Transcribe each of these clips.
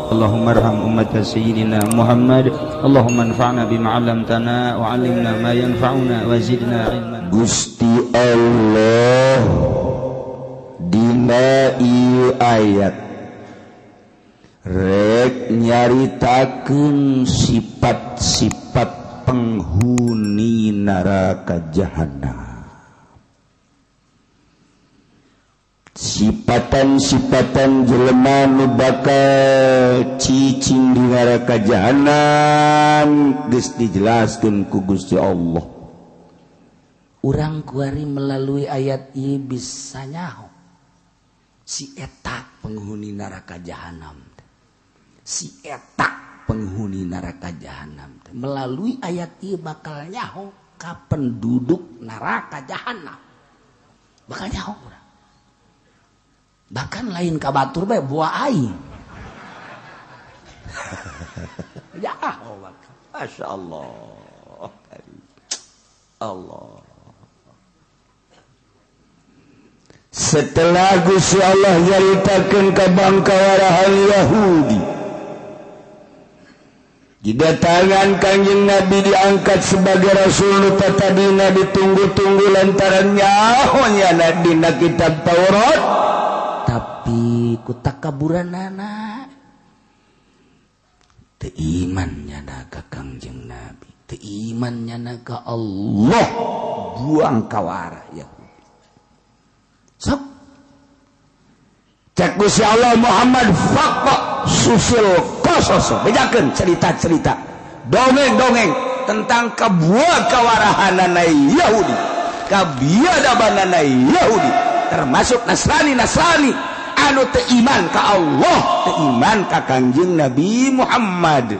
Allahumma arham ummata sayyidina Muhammad. Allahumma anfa'na bima 'allamtana wa 'allimna ma yanfa'una wa zidna ilman. Gusti Allah dina ieu ayat rek nyaritakeun sifat-sifat penghuni neraka jahanam. Sipatan-sipatan jelema nu bakal cicing di neraka jahanam geus dijelaskeun ku Gusti Allah. Urang kuari melalui ayat ieu bisa nyaho si eta penghuni neraka jahanam. Si eta penghuni neraka jahanam. Melalui ayat ieu bakal nyaho ka penduduk neraka jahanam. Bakal nyaho urang. Bahkan lain ka batur bae buah aing. Ya Allah. Masya Allah. Allah. Setelah Gusti Allah nyaritakeun ka bangkawarahan Yahudi, didatangan Kangjeng Nabi diangkat sebagai rasul nu tadina ditunggu-tunggu lantaran nyaho nyana dina kitab Taurat. Tapi ku takaburanana teu iman nyana ka Kangjeng Nabi, teu iman nyana ka Allah, buang kawara Yahudi. Sok cek Gusti Allah Muhammad faqqa susil qasos, bejakeun cerita-cerita dongeng-dongeng tentang kabuah kawarahanana Yahudi, kabiadabanana Yahudi, termasuk Nasrani-Nasrani anu teu iman ka Allah, teu iman ka Kangjeng Nabi Muhammad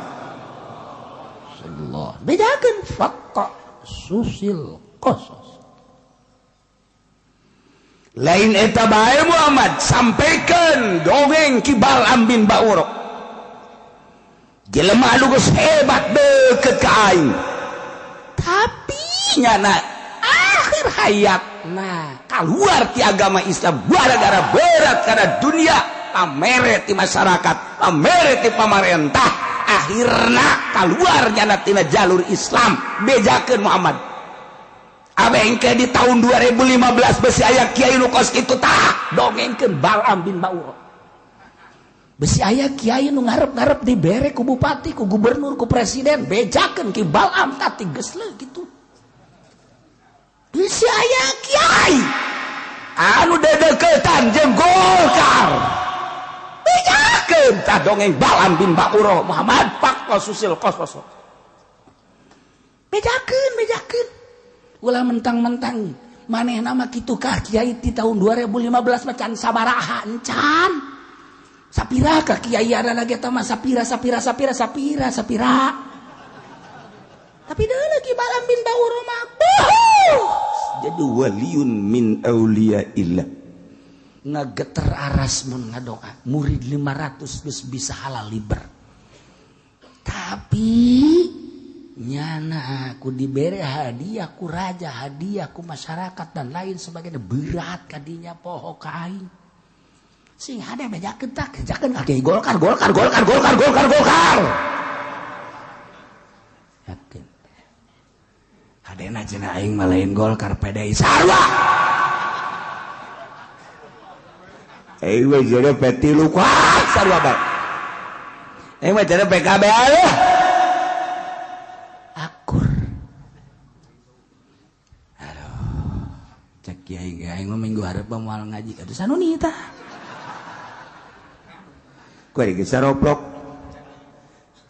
sallallahu. Bejakeun faqqa susil qasos. Lain eta bae Muhammad, sampaikan dongeng Ki Bal'am bin Ba'ura. Jelema anu geus hebat deukeut ka aing. Tapi nyana akhir hayat nah keluar ti agama Islam gara-gara berat karena dunia, pamere ti masyarakat, pamere ti pamarentah, akhirna keluar nyana tina jalur Islam. Bejakeun Muhammad. Abengke di tahun 2015 besi aya kiai nu kos kitu tah dongengkeun Bal'am bin Ba'ura. Besi aya kiai nu ngarep-ngarep dibere ku bupati, ku gubernur, ku presiden, bejakeun ki Bal'am tah geus leuh kitu. Besi aya kiai anu dedeukeutan jeung Golkar. Bejakeun tah dongeng Bal'am bin Ba'ura Muhammad faqqa susil qasos. Bejakeun, bejakeun. Ulah mentang-mentang maneh nama kitu kah kiai di tahun 2015 mah can sabaraha encan. Sapira ka kiai ada lagi eta mah sapira sapira sapira sapira sapira. Tapi deui lagi Bal'am bin Ba'ura mah jadi waliun min auliyaillah. Ngageter aras mun ngadoa murid 500 geus bisa halal liber. Tapi nyana aku diberi hadiah ku raja, hadiah ku masyarakat dan lain sebagainya, berat kadinya poho ka aing. Sing hade bejakeun tah, bejakeun ka kiai Golkar, Golkar, Golkar, Golkar, Golkar, Golkar. Yakin. Hadena cenah aing mah lain Golkar, PDI sarua. Aing mah jadi P3 kuat sarua bae. Aing mah jadi PKB aya. Akur. Aduh, cek kiai ge aing mah minggu hareup mah moal ngaji. Aduh sanuni tah. Kuari geus saroprok.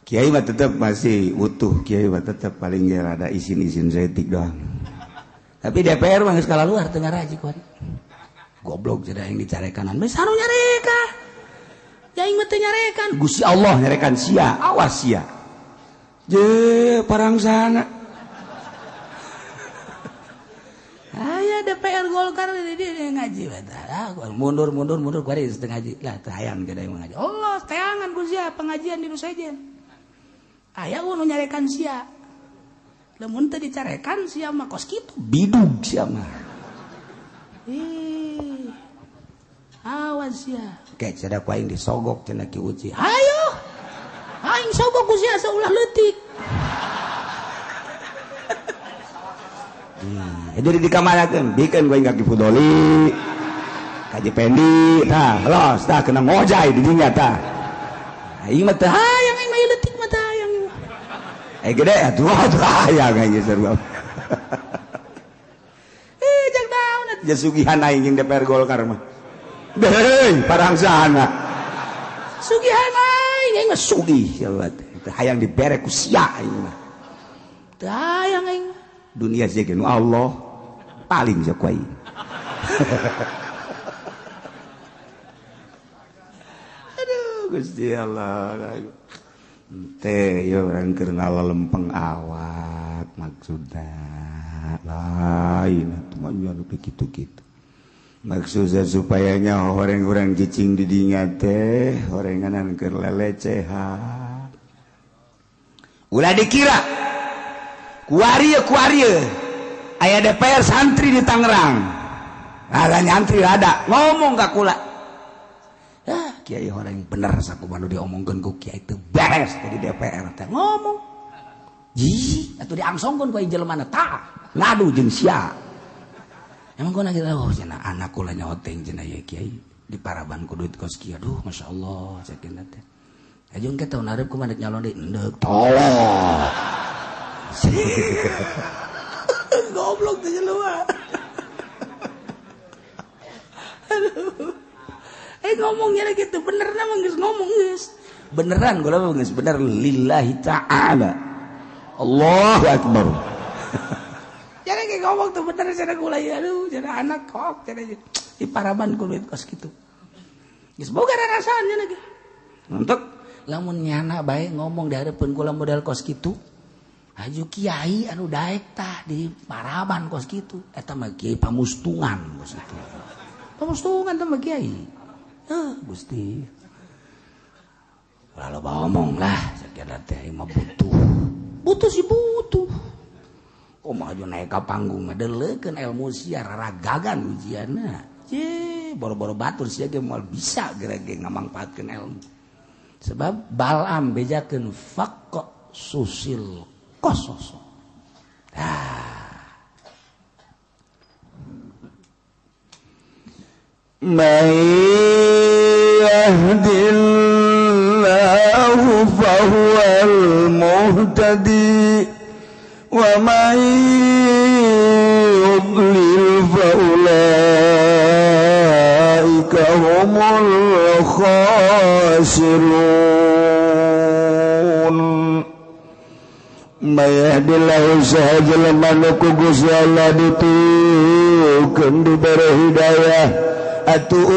Kiai mah tetep masih utuh, kiai mah tetep paling ge rada isin-isin saeutik doang. Tapi DPR mah geus kalaluar teu ngaraji kuari. Goblok jadi aing dicarekanan. Geus anu nyareka. Ya aing mah teu nyarekan. Gusti Allah nyarekan sia, awas sia. Je parang sana. Aya DPR Golkar di ngaji bae. Mundur mundur mundur kuari geus teu ngaji. Lah teu hayang jadi aing ngaji. Allah teangan ku sia pengajian di nu sejen. Aya nu nyarekan sia. Lamun teu dicarekan sia mah kos kitu bidug sia mah. Ih. Awas sia. Kayak cenah ku aing disogok cenah Ki Uci. Hayo. Aing sobok ku sia ulah leutik. Jadi dikamanakeun bikeun gue ka Ki Fudoli ka Haji Pendi tah los tah kena ngojay di dinya tah. Aing mah teu hayang aing mah leutik mah teu hayang. Gede atuh hayang aing sarua. Jak daun atuh sugihan aing jeung DPR Golkar mah. Deui parangsana. Sugihan aing aing mah sugih sia teh hayang dibere ku sia aing mah. Teu hayang aing. Dunia sih nu Allah paling sia ku aing. Aduh Gusti Allah. Teh ya urang keur ngalalempeng awak maksudna lain atuh mah anu kitu-kitu. Maksudna supaya nya horeng-horeng cicing di dinya teh horenganan keur lelecehan. Ulah dikira kuari aya DPR santri di Tangerang. Ada nyantri ada ngomong ka kula. Ah, kiai horeng bener sakumaha nu diomongkeun ku kiai teu beres jadi DPR teh ngomong. Ji, atuh diangsongkeun ku jelema tah ngadu jeung sia. Emang gua lagi oh cenah anak kula nyoteng cenah ye kiai di paraban ku duit kos kieu. Aduh masyaallah sakeun teh. Aja engke tahun hareup kumaha dek nyalon deui endek tolong. Goblok teh jelema. Aduh. Ngomongnya gitu bener mah geus ngomong geus. Beneran gua mah geus bener lillahi ta'ala. Allahu akbar. Jangan kayak ngomong tuh bener cenah kula ieu aduh cenah anak kok cenah di paraban ku duit kos kitu. Geus boga rarasaan cenah ge. Untuk lamun nyana bae ngomong di hareupeun kula modal kos kitu. Haju kiai anu daek tah di paraban kos kitu. Eta mah kiai pamustungan kos kitu. Pamustungan teh mah kiai. Gusti. Ulah loba omong lah sakieu teh mah butuh. Butuh sih butuh. Kumaha maju naik ka panggung ngadeleukeun ilmu sia raragagan ujianna. Ye, boro-boro batur sia ge moal bisa geura ge ngamangpaatkeun ilmu. Sebab Balam bejakeun faqqa susil qasos. Ah. May yahdillahu fahuwal muhtadi wa may yudlil faulaika humul khasirun. May yahdillahu saha jelema nu ku Gusti Allah ditukeun dibere hidayah atuh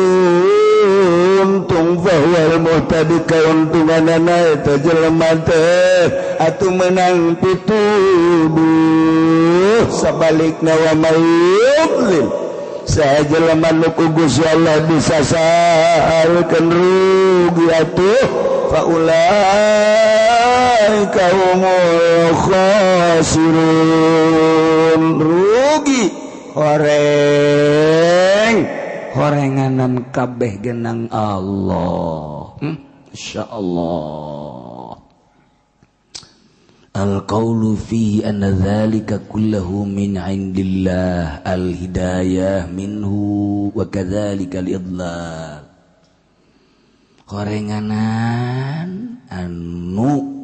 untung fahuwal muhtadi kauntunganana eta jelema teh atuh menang pituduh sabalikna wa may yudlil saha jelema nu ku Gusti Allah disasarkeun rugi atuh faulaika humul khasirun. Rugi horeng horenganan kabeh genang Allah. Insyaallah. Al-qawlu fihi anna dhalika kullahu min indillah al-hidayah minhu wa kadzalika al-idlal. Horenganan anu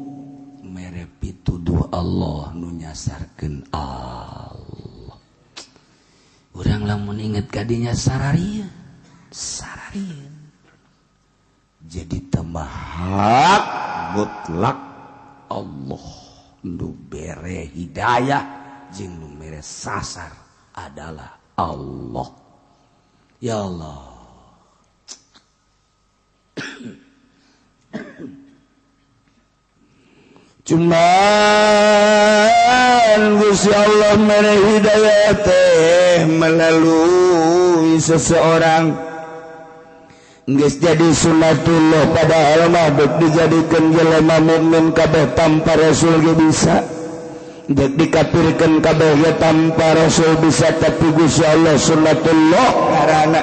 mere pituduh Allah nu nyasarkeun Allah. Urang lamun inget kadinya sararieun, sararieun. Jadi temahak mutlak Allah nu bere hidayah jeung nu mere sasar adalah Allah. Ya Allah. Cuman Gusti Allah mere hidayah teh melalui seseorang geus jadi sunatullah padahal mah dek dijadikeun jelema mukmin kabeh tanpa rasul ge bisa, dek dikafirkeun kabeh ge tanpa rasul bisa, tapi Gusti Allah sunatullah ngaranna.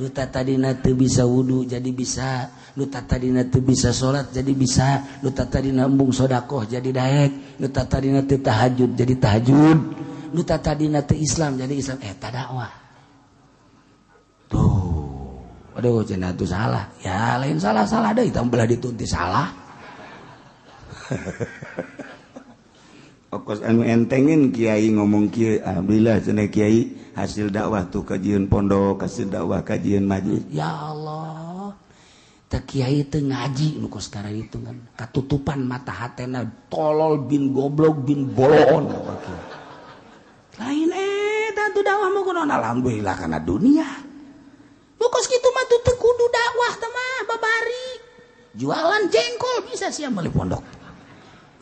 Nu tadina teu bisa wudu jadi bisa, nu tadina teu bisa salat jadi bisa, nu tadina embung sedekah jadi daek, nu tadina teu tahajud jadi tahajud, nu tadina teu Islam jadi Islam. Eta dakwah. Tuh, aduh cenah tuh salah. Ya lain salah-salah deui tah belah ditunti salah. Okos anu entengin kiai ngomong kiai, alhamdulillah cenah kiai hasil dakwah tuh kajian pondok, hasil dakwah kajian majlis. Ya Allah, teh kiai teu ngaji nu kos itu kan katutupan mata hatena tolol bin goblok bin bolon. Lain eta tuh dakwah mah kunaon, alhamdulillah kana dunia. Nu kos kitu mah teu kudu dakwah teh mah babari. Jualan jengkol bisa sia meuli pondok.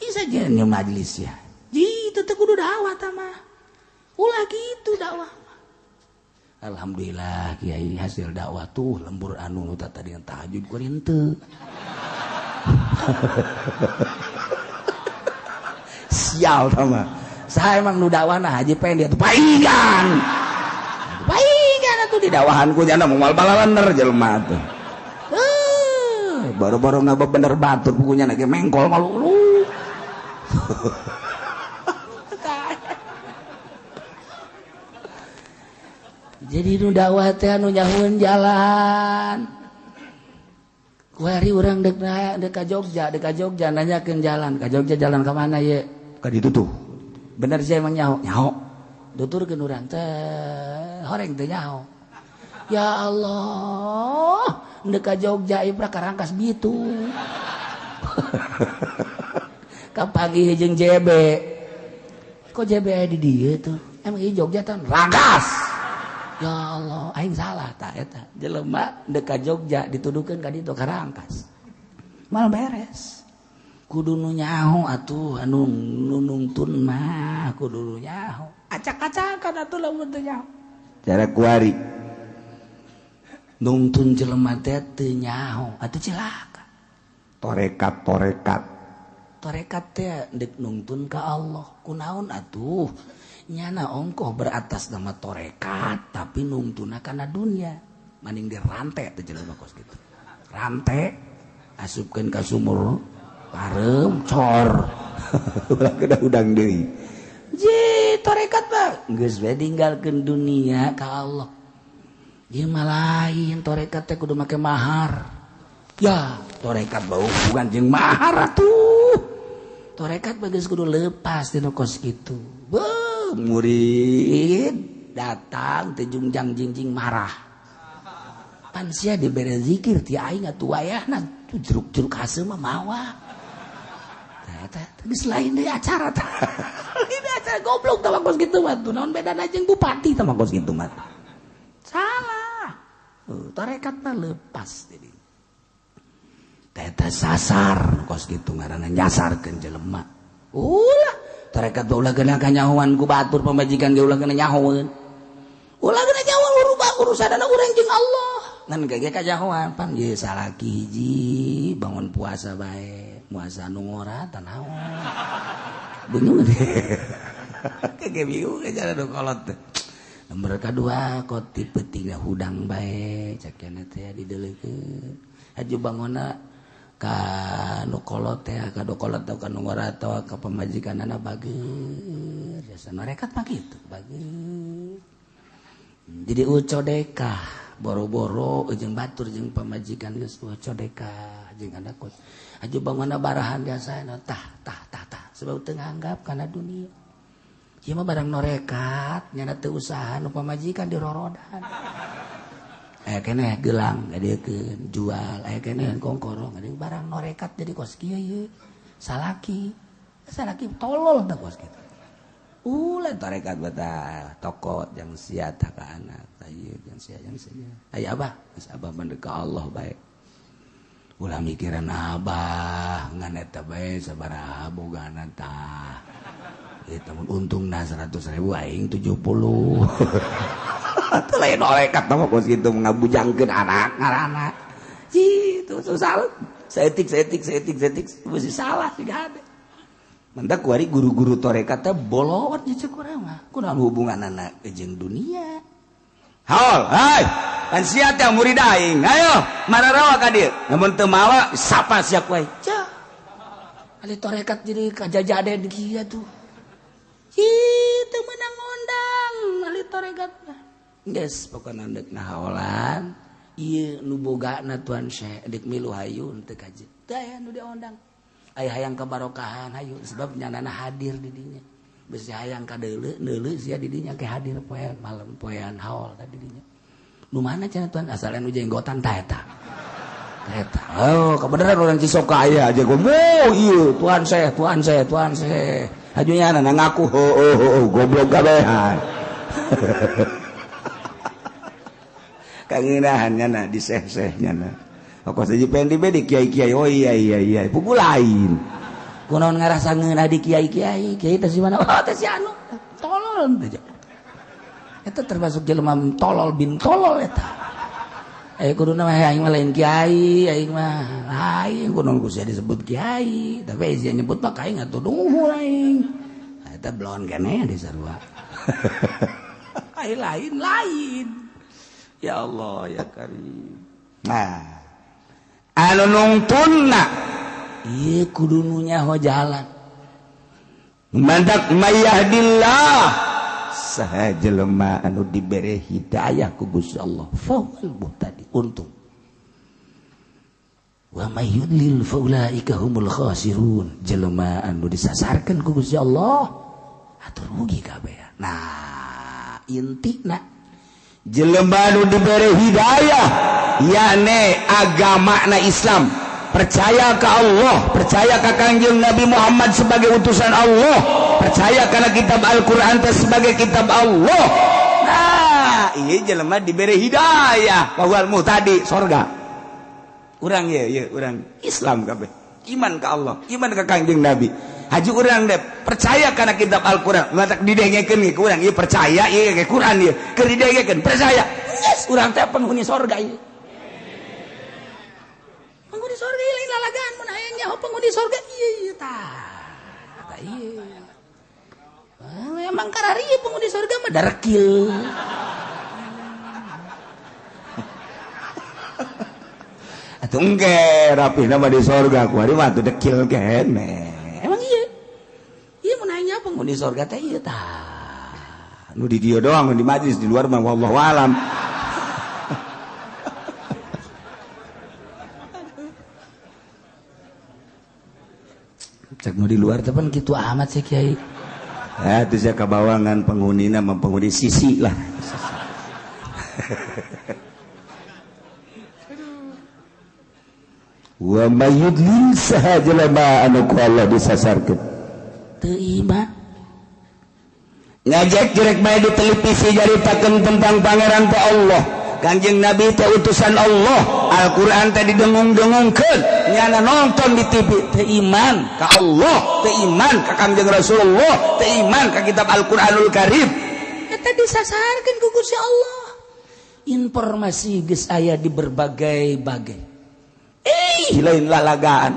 Bisa jeung majlis ya. Gitu teu kudu dakwah tah mah. Ulah gitu dakwah. Alhamdulillah kiai hasil dakwah tuh lembur anu nu tadi yang tahajud ku henteu. Sial tah mah. Saha emang nu dakwahna Haji Pendi atuh paingan. Paingan atuh di dakwahan ku nyana moal balaler jelema tuh. Baru-baru ngabebener batur bukunya lagi mengkol malu lu. Jadi nu dakwah teh anu nyahueun jalan. Kuari urang dek ka Jogja, dek ka Jogja nanyakeun jalan, ka Jogja jalan ka mana ye? Ka ditu tuh. Bener sih emang nyaho, nyaho. Tuturkeun urang teh horeng teh nyaho. Ya Allah, dek ka Jogja ieu ka Rangkas Bitung. Kapanggih jeung JB. Kok JB aya di dieu tuh? Emang ieu Jogja teh Rangkas. Ya Allah, aing salah tah eta. Jelema dek ka Jogja dituduhkeun ka ditu ka Rangkas. Mal beres. Kudu nu nyaho atuh anu nungtun mah kudu nu nyaho. Acak-acakan atuh lamun teu nyaho. Cara kuari. Nungtun jelema teh teu nyaho atuh cilaka. Torekat-torekat. Torekat teh dek nungtun ka Allah. Kunaon atuh? Nyana ongkoh beratas nama torekat tapi nungtuna kana dunia maning dirantai teh jelema kos kitu rantai asupkeun ka sumur pareum cor ulah kedah udang deui ji torekat mah geus we ninggalkeun dunia ka Allah ieu mah lain torekat teh kudu make mahar ya torekat bau bukan jeung mahar atuh torekat mah geus kudu lepas dina kos kitu. Murid datang tejungjang jingjing marah pan sia dibere zikir ti aing atuh wayahna tuh jeruk-jeruk haseum mah mawa tah eta geus lain deui acara tah ini acara goblok tah kos kitu mah tuh naon bedana jeung bupati tah kos kitu mah salah tarekat mah lepas jadi teh sasar kos kitu ngaranna nyasarkeun jelema ulah tarekat ulah kena kanyahoan ku batur pamajikan ge ulah kena nyahoeun ulah kena nyahoan urubah urusanana urang jeung Allah ngan ge kanyahoan pan ye salaki hiji bangun puasa bae puasa nu ngora tah naon bingung ge bingung cara nu kolot teh nomor kadua kot tipe tiga hudang bae cakena teh dideleukeun haju bangonna ka nu kolot teh ka nu kolot atau ka nu ngora atawa ka pamajikanana bager jasa norekat mah kitu bager jadi uco dekah boro-boro jeung batur jeung pamajikan geus uco dekah jeung anak kos aju bangunna barahan biasana tah tah tah tah sebab teu nganggap kana dunia ieu mah barang norekat nyana teu usaha nu pamajikan dirorodan aya keneh gelang ngadeukkeun jual aya keneh kongkorong ngadeukkeun barang norekat jadi kos kieu ieu salaki salaki tolol tah kos kitu ulah tarekat batah toko jang sia tah ka anak tah ieu jang sia aya abah geus abah mah ka Allah bae ulah mikiran abah ngan eta bae sabaraha bogana tah ieu mun untungna 100.000 aing 70 Atuh lain norekat mah kos kitu ngabujangkeun anak ngaranna. Itu salah. Saeutik saeutik saeutik saeutik mesti salah siga hade. Mentak kuari guru-guru tarekat teh bolot jeung urang mah. Kunaon hubunganana jeung dunia? Haul, hai. Pan sia teh murid aing. Ayo, mararawa ka dieu. Lamun teu mawa sapa sia ku aing. Cah. Ahli tarekat jadi kajajaden kieu tuh. Ih, teu meunang ngondang ahli tarekat mah. Geus pokona deuk nahaolan. Ieu nu bogana Tuan Syekh deuk milu hayu teu kaje. Teu aya nu diondang. Aya hayang kabarokahan hayu sebab nyanana hadir di dinya. Besi hayang ka deuleu deuleu sia di dinya ke hadir poean malam poean haol tadi dinya. Nu mana cenah Tuan asal nu jenggotan ta eta. Eta. Oh, kebenaran orang Cisoka aya aja gomo ieu Tuan Syekh, Tuan Syekh, Tuan Syekh. Hajunya na ngaku ho goblok kabehan. Kangenahan nya di seh-sehnya na. Kok saja pengen di kiai-kiai. Oh iya iya iya, pugu lain. Kunaon ngarasa ngeunah di kiai-kiai, kiai teh si mana? Oh, teh si anu. Tolol teh. Eta termasuk jelema tolol bin tolol eta. Kuduna mah aing mah lain kiai, aing mah lain kunaon ku sia disebut kiai, tapi sia nyebut mah aing atuh duhul aing. Eta belon keneh di sarua. Ai lain lain. Ya Allah ya Karim. Nah, anu nungtunna ieu kudu nu nyaho jalan. Mantak mayahdillah saha jelema anu dibere hidayah ku Gusti Allah fahuwal muhtadi untung. Wa may yudlil faulaika humul khasirun. Jelema anu disasarkeun ku Gusti Allah atuh rugi kabeh. Nah, intina jelema anu dibere hidayah yakni agama na Islam, percaya ka Allah, percaya ka Kangjeng Nabi Muhammad sebagai utusan Allah, percaya karena kitab Al-Qur'an teh sebagai kitab Allah. Nah, ieu jelema dibere hidayah bahwa muhtadi sorga. Urang ieu ieu urang Islam kabeh. Iman ka Allah, iman ka Kangjeng Nabi. Haji urang deh percaya karena kitab Al-Qur'an. Matak didengekeun ge ku urang ieu percaya ieu ge Qur'an ieu. Keur didengekeun percaya. Yes, urang teh penghuni sorga ieu. Penghuni sorga ieu lain lalagaan mun aya nyaho penghuni sorga ieu ieu tah. Tah ieu. Emang karari penghuni sorga mah darekil. Atuh engke rapihna mah di sorga ku ari mah atuh dekil keneh. Emang ieu. Ieu mun aya nyaho penghuni sorga teh ieu tah. Nu di dieu doang di majlis di luar mah wallahu alam. Cek nu di luar teh pan kitu amat sih kiai. Ya, itu saya kabawangan penghunina mah penghuni sisi lah. Wa may yudlil saha jelema anu ku Allah disasarkeun. Teu iman. Ngajak jerek bae di televisi jaritakeun tentang pangeran teh Allah. Kanjeng Nabi teh utusan Allah. Al-Qur'an teh didengung-dengungkeun. Nyana nonton di TV teu iman ka Allah, teu iman ka Kangjeng Rasulullah, teu iman ka kitab Al-Qur'anul Karim. Eta disasarkeun ku Gusti Allah. Informasi geus aya di berbagai-bagai. Lain lalagaan.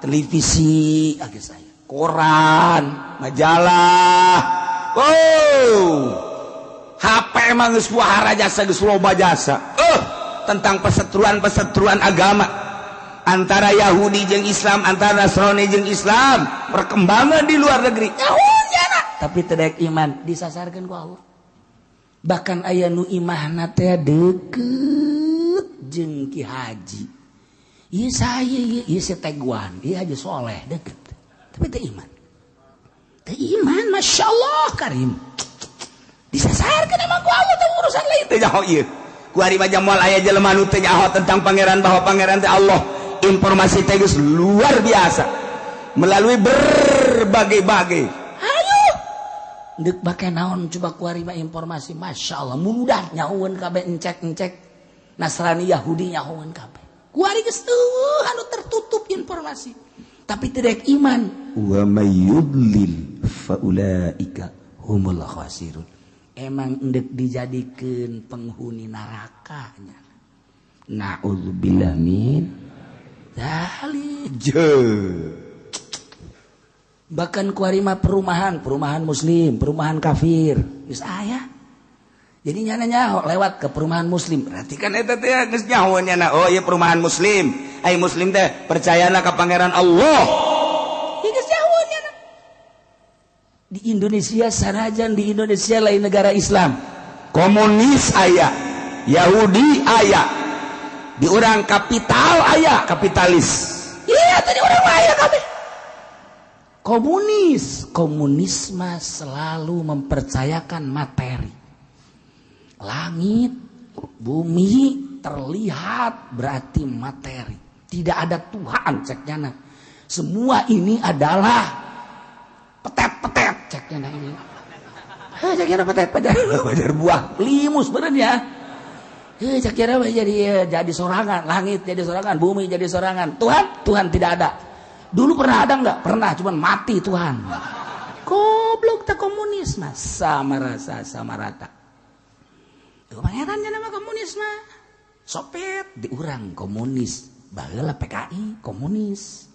Televisi geus aya, koran, majalah. Oh, HP emang geus wahara jasa geus loba jasa. Tentang perseteruan-perseteruan agama antara Yahudi jeung Islam, antara Nasrani jeung Islam, perkembangan di luar negeri. Tapi teu daek iman disasarkeun ku Allah. Bahkan aya nu imahna teh deukeut jeung Ki Haji. Ieu saya ieu ieu si Teguan, ieu Haji Soleh deukeut. Tapi teu iman. Teu iman, Masya Allah Karim. Disasarkeun emang ku Allah teh urusan lain teu nyaho ieu. Ku ari mah moal aya jelema nu teu nyaho tentang pangeran bahwa pangeran teh Allah. Informasi teh geus luar biasa melalui berbagai-bagai. Ayo deuk bake naon coba ku ari mah informasi, Masya Allah mudah nyahoeun kabeh encek-encek Nasrani Yahudi nyahoeun kabeh. Ku ari geus eueuh anu tertutup informasi. Tapi tidak iman. Wa may yudlil faulaika humul khasirun. Emang endek dijadikeun penghuni nerakanya. Na'udzubillah min dzalik. Bahkan kuari mah perumahan, perumahan muslim, perumahan kafir. Geus aya. Jadi nyana nyaho lewat ke perumahan muslim. Berarti kan eta teh geus nyaho nyana. Oh iya perumahan muslim. Ai muslim teh percayana ka Pangeran Allah. Ieu geus nyaho nyana. Di Indonesia sanajan di Indonesia lain negara Islam. Komunis aya, Yahudi aya. Di urang kapital aya, kapitalis. Iya tadi urang aya kabeh. Komunis, komunisme selalu mempercayakan materi. Langit, bumi terlihat berarti materi. Tidak ada Tuhan ceknya. Semua ini adalah petet-petet ceknya ini. Ceknya petet-petet. Wajar buah limus bener ya. Ceknya jadi sorangan, langit jadi sorangan, bumi jadi sorangan. Tuhan, Tuhan tidak ada. Dulu pernah ada nggak? Pernah, cuman mati Tuhan. Goblok tak komunis mas, sama rasa sama rata. Tuh pangerannya nama komunis mah. Sopet diurang komunis, baheula PKI komunis.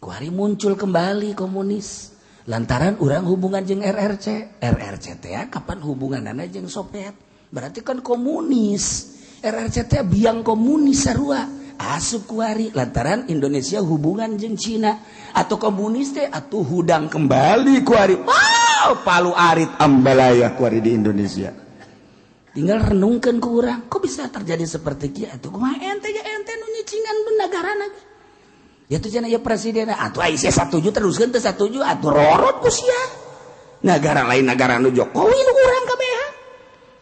Kuari muncul kembali komunis. Lantaran urang hubungan jeung RRC, RRC teh kapan hubunganana jeung Soviet? Berarti kan komunis. RRC teh biang komunis sarua. Asup kuari lantaran Indonesia hubungan jeung Cina atau komunis teh atuh hudang kembali kuari. Wow, palu arit ambalaya kuari di Indonesia. Tinggal renungkan ke urang, kok bisa terjadi seperti kieu atuh kumaha ente ya ente nu nyicingan negara lagi. Ya tuh cenah ya presiden atuh ai sia satuju teruskeun teu satuju atuh rorot ku sia. Negara lain negara nu Jokowi nu urang kabehan.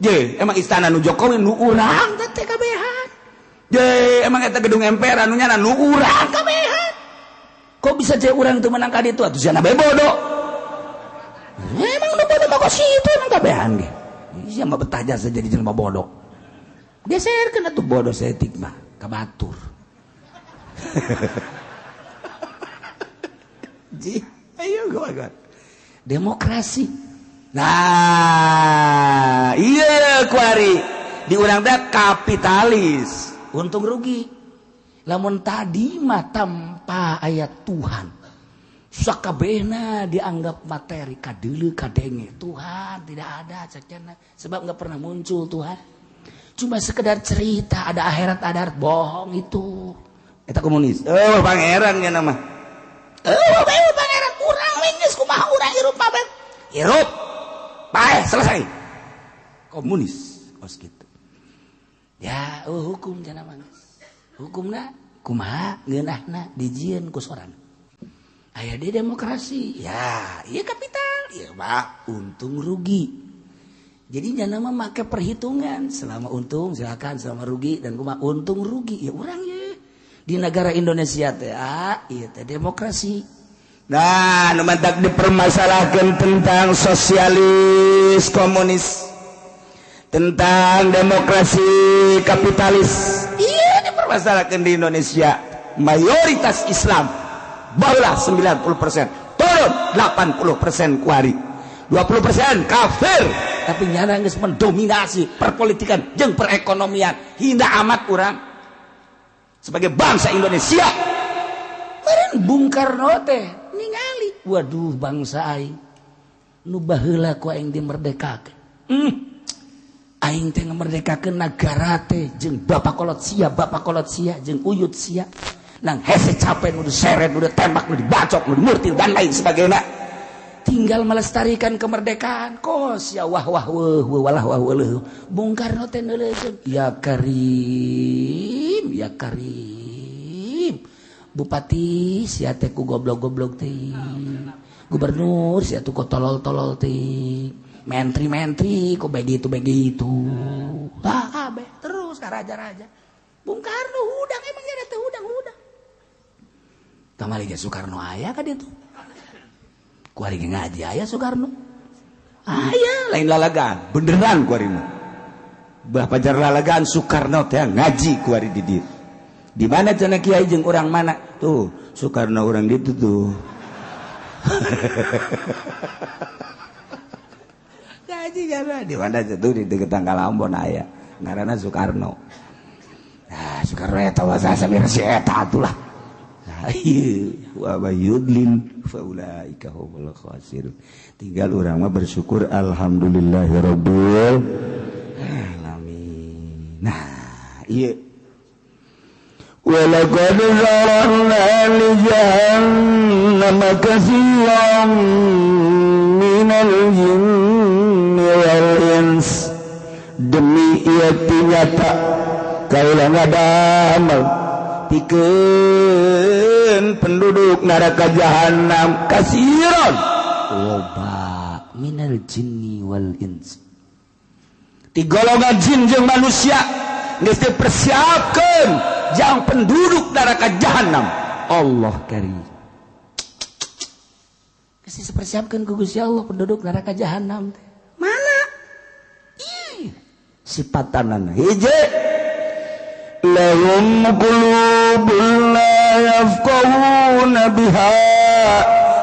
Je, emang istana nu Jokowi nu urang teh kabehan. Je, emang eta gedung MPR anu nyana nu urang kabehan. Kok bisa je urang teu menang ka ditu atuh sia bae bodoh. Emang nu bodoh mah kok situ emang kabehan ge. Iya mah betah jasa jadi jelema bodoh. Geserkeun atuh bodoh saeutik mah ka batur. Ji, ayo gua. Demokrasi. Nah, iya kuari di urang teh kapitalis, untung rugi. Lamun tadi mah tanpa ayat Tuhan. Sakabehna dianggap materi kadeuleu kadenge Tuhan tidak ada cekna sebab nggak pernah muncul Tuhan, cuma sekedar cerita ada akhirat ada akhirat bohong itu eta komunis. Oh pangeran nya nama oh pangeran urang we geus kumaha urang hirup pabe hirup paeh selesai komunis kos kitu ya. Oh hukum cenah mah hukumna kumaha ngeunahna dijieun ku sorangan. Aya di demokrasi, ya, iya kapital, iya pak, untung rugi. Jadi jangan mah make perhitungan, selama untung silakan, selama rugi dan kumaha untung rugi, ya urang ya. Di negara Indonesia teh, iya teh demokrasi. Nah, nu mantak dipermasalahkan tentang sosialis komunis, tentang demokrasi kapitalis, iya dipermasalahkan di Indonesia mayoritas Islam. Barulah 90% turun 80% kuari 20% kafir. Tapi nyana geus mendominasi perpolitikan jeung perekonomian hina amat urang sebagai bangsa Indonesia. Meureun Bung Karno teh ningali waduh bangsa aing nu baheula ku aing dimerdekakeun. Aing teh ngamerdekakeun nagara teh jeung bapak kolot sia jeung uyut sia. Nang hese capek, nu diseret, nu ditembak, nu dibacok, nu dimurtil dan lain sebagainya. Tinggal melestarikan kemerdekaan. Kos ya wah wah wah walah wah wah. Bung Karno teh neuleukeun, ya Karim, ya Karim. Bupati sia teh ku goblok-goblok teh. Gubernur sia tuh ku tolol-tolol teh. Menteri-menteri ku begitu-begitu. Tah kabeh terus ka raja-raja. Bung Karno hudang emang nya teh hudang-hudang. Kamari ge Soekarno aya ka ditu. Kuari ge ngaji aya Soekarno. Aya lain lalagaan, beneran kuari mah. Bah pajar lalagaan Soekarno teh ngaji kuari di dieu. Di mana cenah kiai jeung urang mana? Tuh, Soekarno urang ditu tuh. Ngaji kana di mana tuh di deket Tanggal Ambon aya. Ngaranna Soekarno. Nah, Soekarno eta wasa samir si eta atulah. Tah wa yudlil faulaika humul khasirun. Tinggal urang mah bersyukur alhamdulillahirabbil alamin. Nah, ieu walaqad zara'na li jahannama katsiran minal jinni wal ins. Demi ieu nyata kaula ngadamel pikeun penduduk neraka jahanam kasiron loba minal jinni wal ins. Ti golongan jin jeung manusia geus dipersiapkeun jang penduduk neraka jahanam. Allah karim. Geus dipersiapkeun ku Gusti Allah penduduk neraka jahanam teh. Mana? Ih, sipatanana hiji lahum qulubun la yafqahuna biha.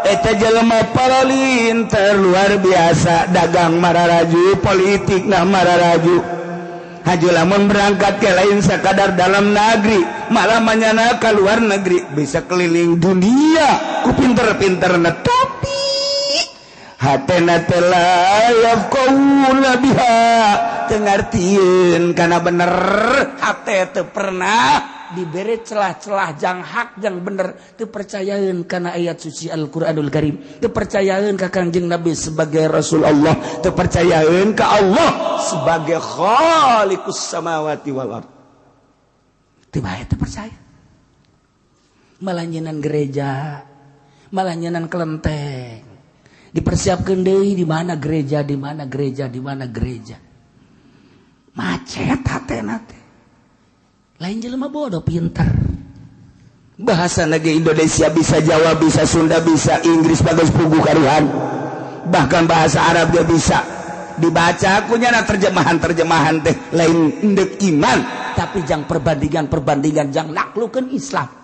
Eta jelema paralinter luar biasa, dagang mararaju, politik nah mararaju. Haji lamun berangkat ke lain sakadar dalam negeri, malah manyana ka luar negeri, bisa keliling dunia ku pinter-pinterna, tapi hatena teh la yafqahuna biha, teu ngartieun kana bener, hate teu pernah diberi celah-celah jang hak jang bener, teu percayaeun kana ayat suci Al-Qur'anul Karim, teu percayaeun ka Kangjeng Nabi sebagai Rasul Allah, teu percayaeun ka Allah sebagai Khaliqus samawati wal ard. Teu bae teu percaya. Malah nyenan gereja, malah nyenan kelenteng. Dipersiapkeun deui di mana gereja, di mana gereja, di mana gereja. Macet hatena teh. Lain jelema bodoh, pinter. Bahasa negeri Indonesia bisa, Jawa bisa, Sunda bisa, Inggris bagus pugu karuhan. Bahkan bahasa Arab dia bisa. Dibaca kunyana terjemahan-terjemahan teh lain endek iman, tapi jang perbandingan-perbandingan jang naklukeun Islam.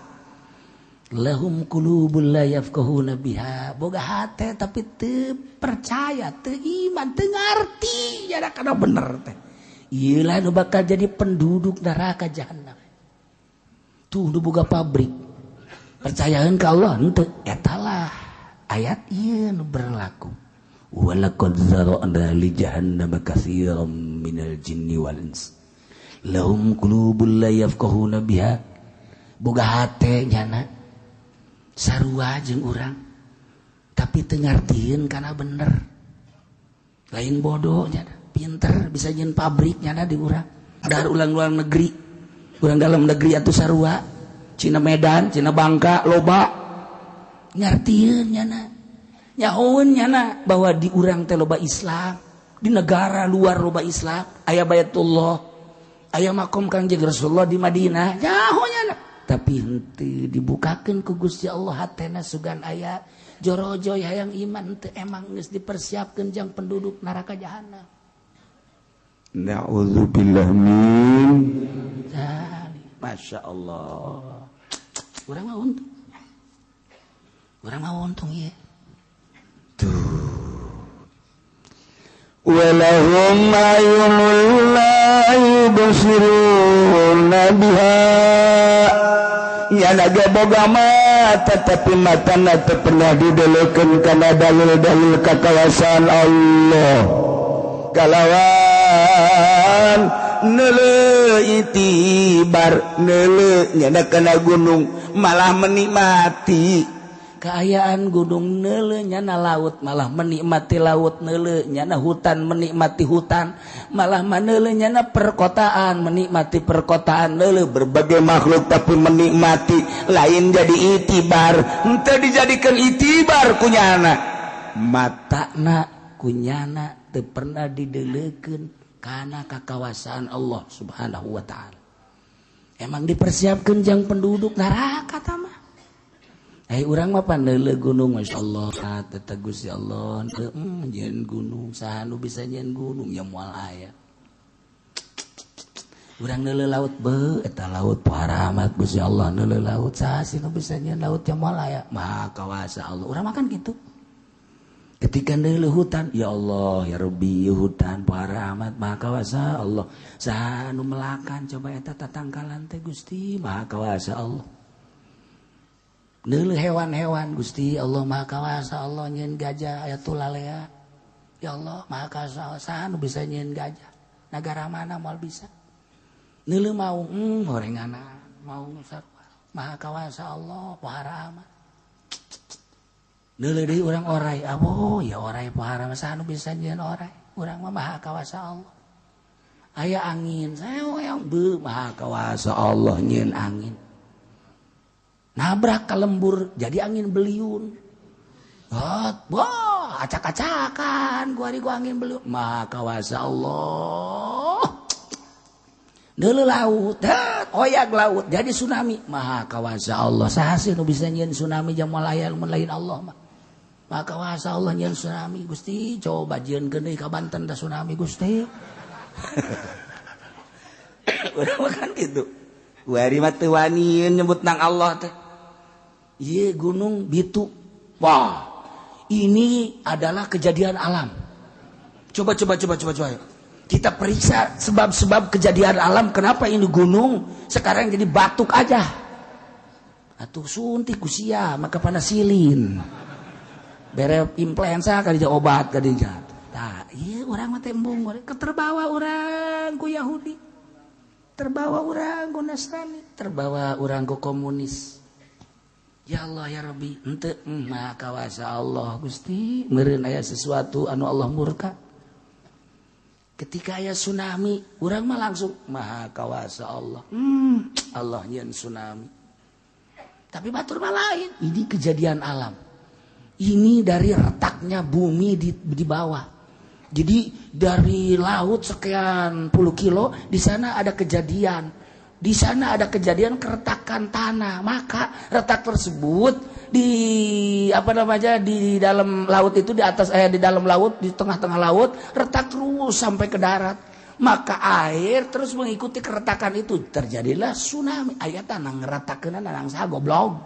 Lahum qulubul la yafqahuna biha. Boga hate tapi teu percaya, teu iman, teu ngarti jada kana bener teh. Ieu lah nu bakal jadi penduduk neraka jahanam. Tuh nu boga pabrik. Percayaeun ka Allah henteu, eta lah ayat ieu nu berlaku. Walaqad zara'na li jahannama katsiran minal jinni wal ins. Lahum qulubul la yafqahuna biha. Boga hate nyana sarua jeung urang tapi teu ngartieun kana bener. Lain bodoh nyana, pinter bisa nyeun pabrik nyana di urang. Dar ulang luar negeri, urang dalam negeri atuh sarua. Cina Medan, Cina Bangka loba ngartieun nyana. Nyahoeun nyana bahwa di urang teh loba Islam, di negara luar loba Islam, aya Baitullah, aya makom Kangjeng Rasulullah di Madinah, nyaho nyana. Tapi henteu dibukakeun ku Gusti Allah hatena sugan aya jorojoy hayang iman teu, emang geus dipersiapkeun jang penduduk neraka jahanam. Na'udzubillah min dzalik. Masya Allah. Urang mah untung. Urang mah untung ieu. Tuh. Walahum ayunul la yubsiruna biha. Nyana ge boga mata tapi matana teu pernah didelekeun kana dalil-dalil kakawasan Allah. Kalawan neuleuh itibar neuleuh nyana kana gunung malah menikmati kaayaan gunung, neuleuh nyana laut malah menikmati laut, neuleuh nyana hutan menikmati hutan, malah maneuleuh nyana perkotaan menikmati perkotaan, neuleuh berbagai makhluk tapi menikmati lain jadi itibar, henteu dijadikeun itibar kunyana matana kunyana teu pernah didelekeun kana kakawasaan Allah Subhanahu wa taala. Emang dipersiapkeun jang penduduk neraka tah mah. Urang mah paneuleuh gunung, Masya Allah, teta Gusti Allah, nyeun gunung, saha nu bisa nyeun gunung, ya moal aya. Urang neuleuh laut, beuh, eta laut pohara amat Gusti Allah, neuleuh laut, saha sih nu bisa nyeun laut, ya moal aya. Maha kawasa Allah, urang makan gitu. Ketika neuleuh hutan, ya Allah, ya Rabbi, hutan pohara amat, maha kawasa Allah. Saha nu melakan, coba eta tatangkalan teh Gusti, maha kawasa Allah. Neuleuh hewan-hewan Gusti Allah Maha Kawasa Allah nyieun gajah aya tulalea. Ya Allah Maha Kawasa saha nu bisa nyieun gajah? Nagara mana moal bisa? Neuleuh maung horenganna maung sarua. Maha Kawasa Allah pohara amat. Neuleuh deui urang orai, abo ya orai pohara mah saha nu bisa nyieun orai? Urang mah Maha Kawasa Allah. Aya angin, saya be Maha Kawasa Allah nyieun angin. Nabrak ke lembur jadi angin beliun. Hot, wah, acak-acakan gua hari gua angin beliun. Maha Kawasa Allah. Neuleuh laut, oyak laut jadi tsunami. Maha Kawasa Allah. Saha sih nu bisa nyieun tsunami jang moal aya mun lain Allah mah. Maha Kawasa Allah nyieun tsunami. Gusti coba jieunkeun deui ka Banten da tsunami Gusti. Urang mah kan kitu. Wari mah teu wani nyebut nang Allah teh. Ieu gunung Bitu. Wah, ini adalah kejadian alam. Coba coba coba coba coba. Kita periksa sebab-sebab kejadian alam kenapa ini gunung sekarang jadi batuk aja. Atuh suntik ku sia maka panasilin. Bere influenza kali obat kali. Tah, ieu urang mah tembung keterbawa urang ku Yahudi. Terbawa urang ku Nasrani, terbawa urang ku komunis. Ya Allah ya Rabbi, henteu Maha Kawasa Allah Gusti, meureun aya sesuatu anu Allah murka. Ketika aya tsunami, urang mah langsung Maha Kawasa Allah. Allah nyieun tsunami. Tapi batur mah lain, ini kejadian alam. Ini dari retaknya bumi di bawah. Jadi dari laut sekian puluh kilo di sana ada kejadian. Di sana ada kejadian keretakan tanah. Maka retak tersebut di apa namanya di dalam laut itu di atas di dalam laut di tengah-tengah laut retak terus sampai ke darat. Maka air terus mengikuti keretakan itu, terjadilah tsunami. Aya tanah ngeretakeun nang saha goblok.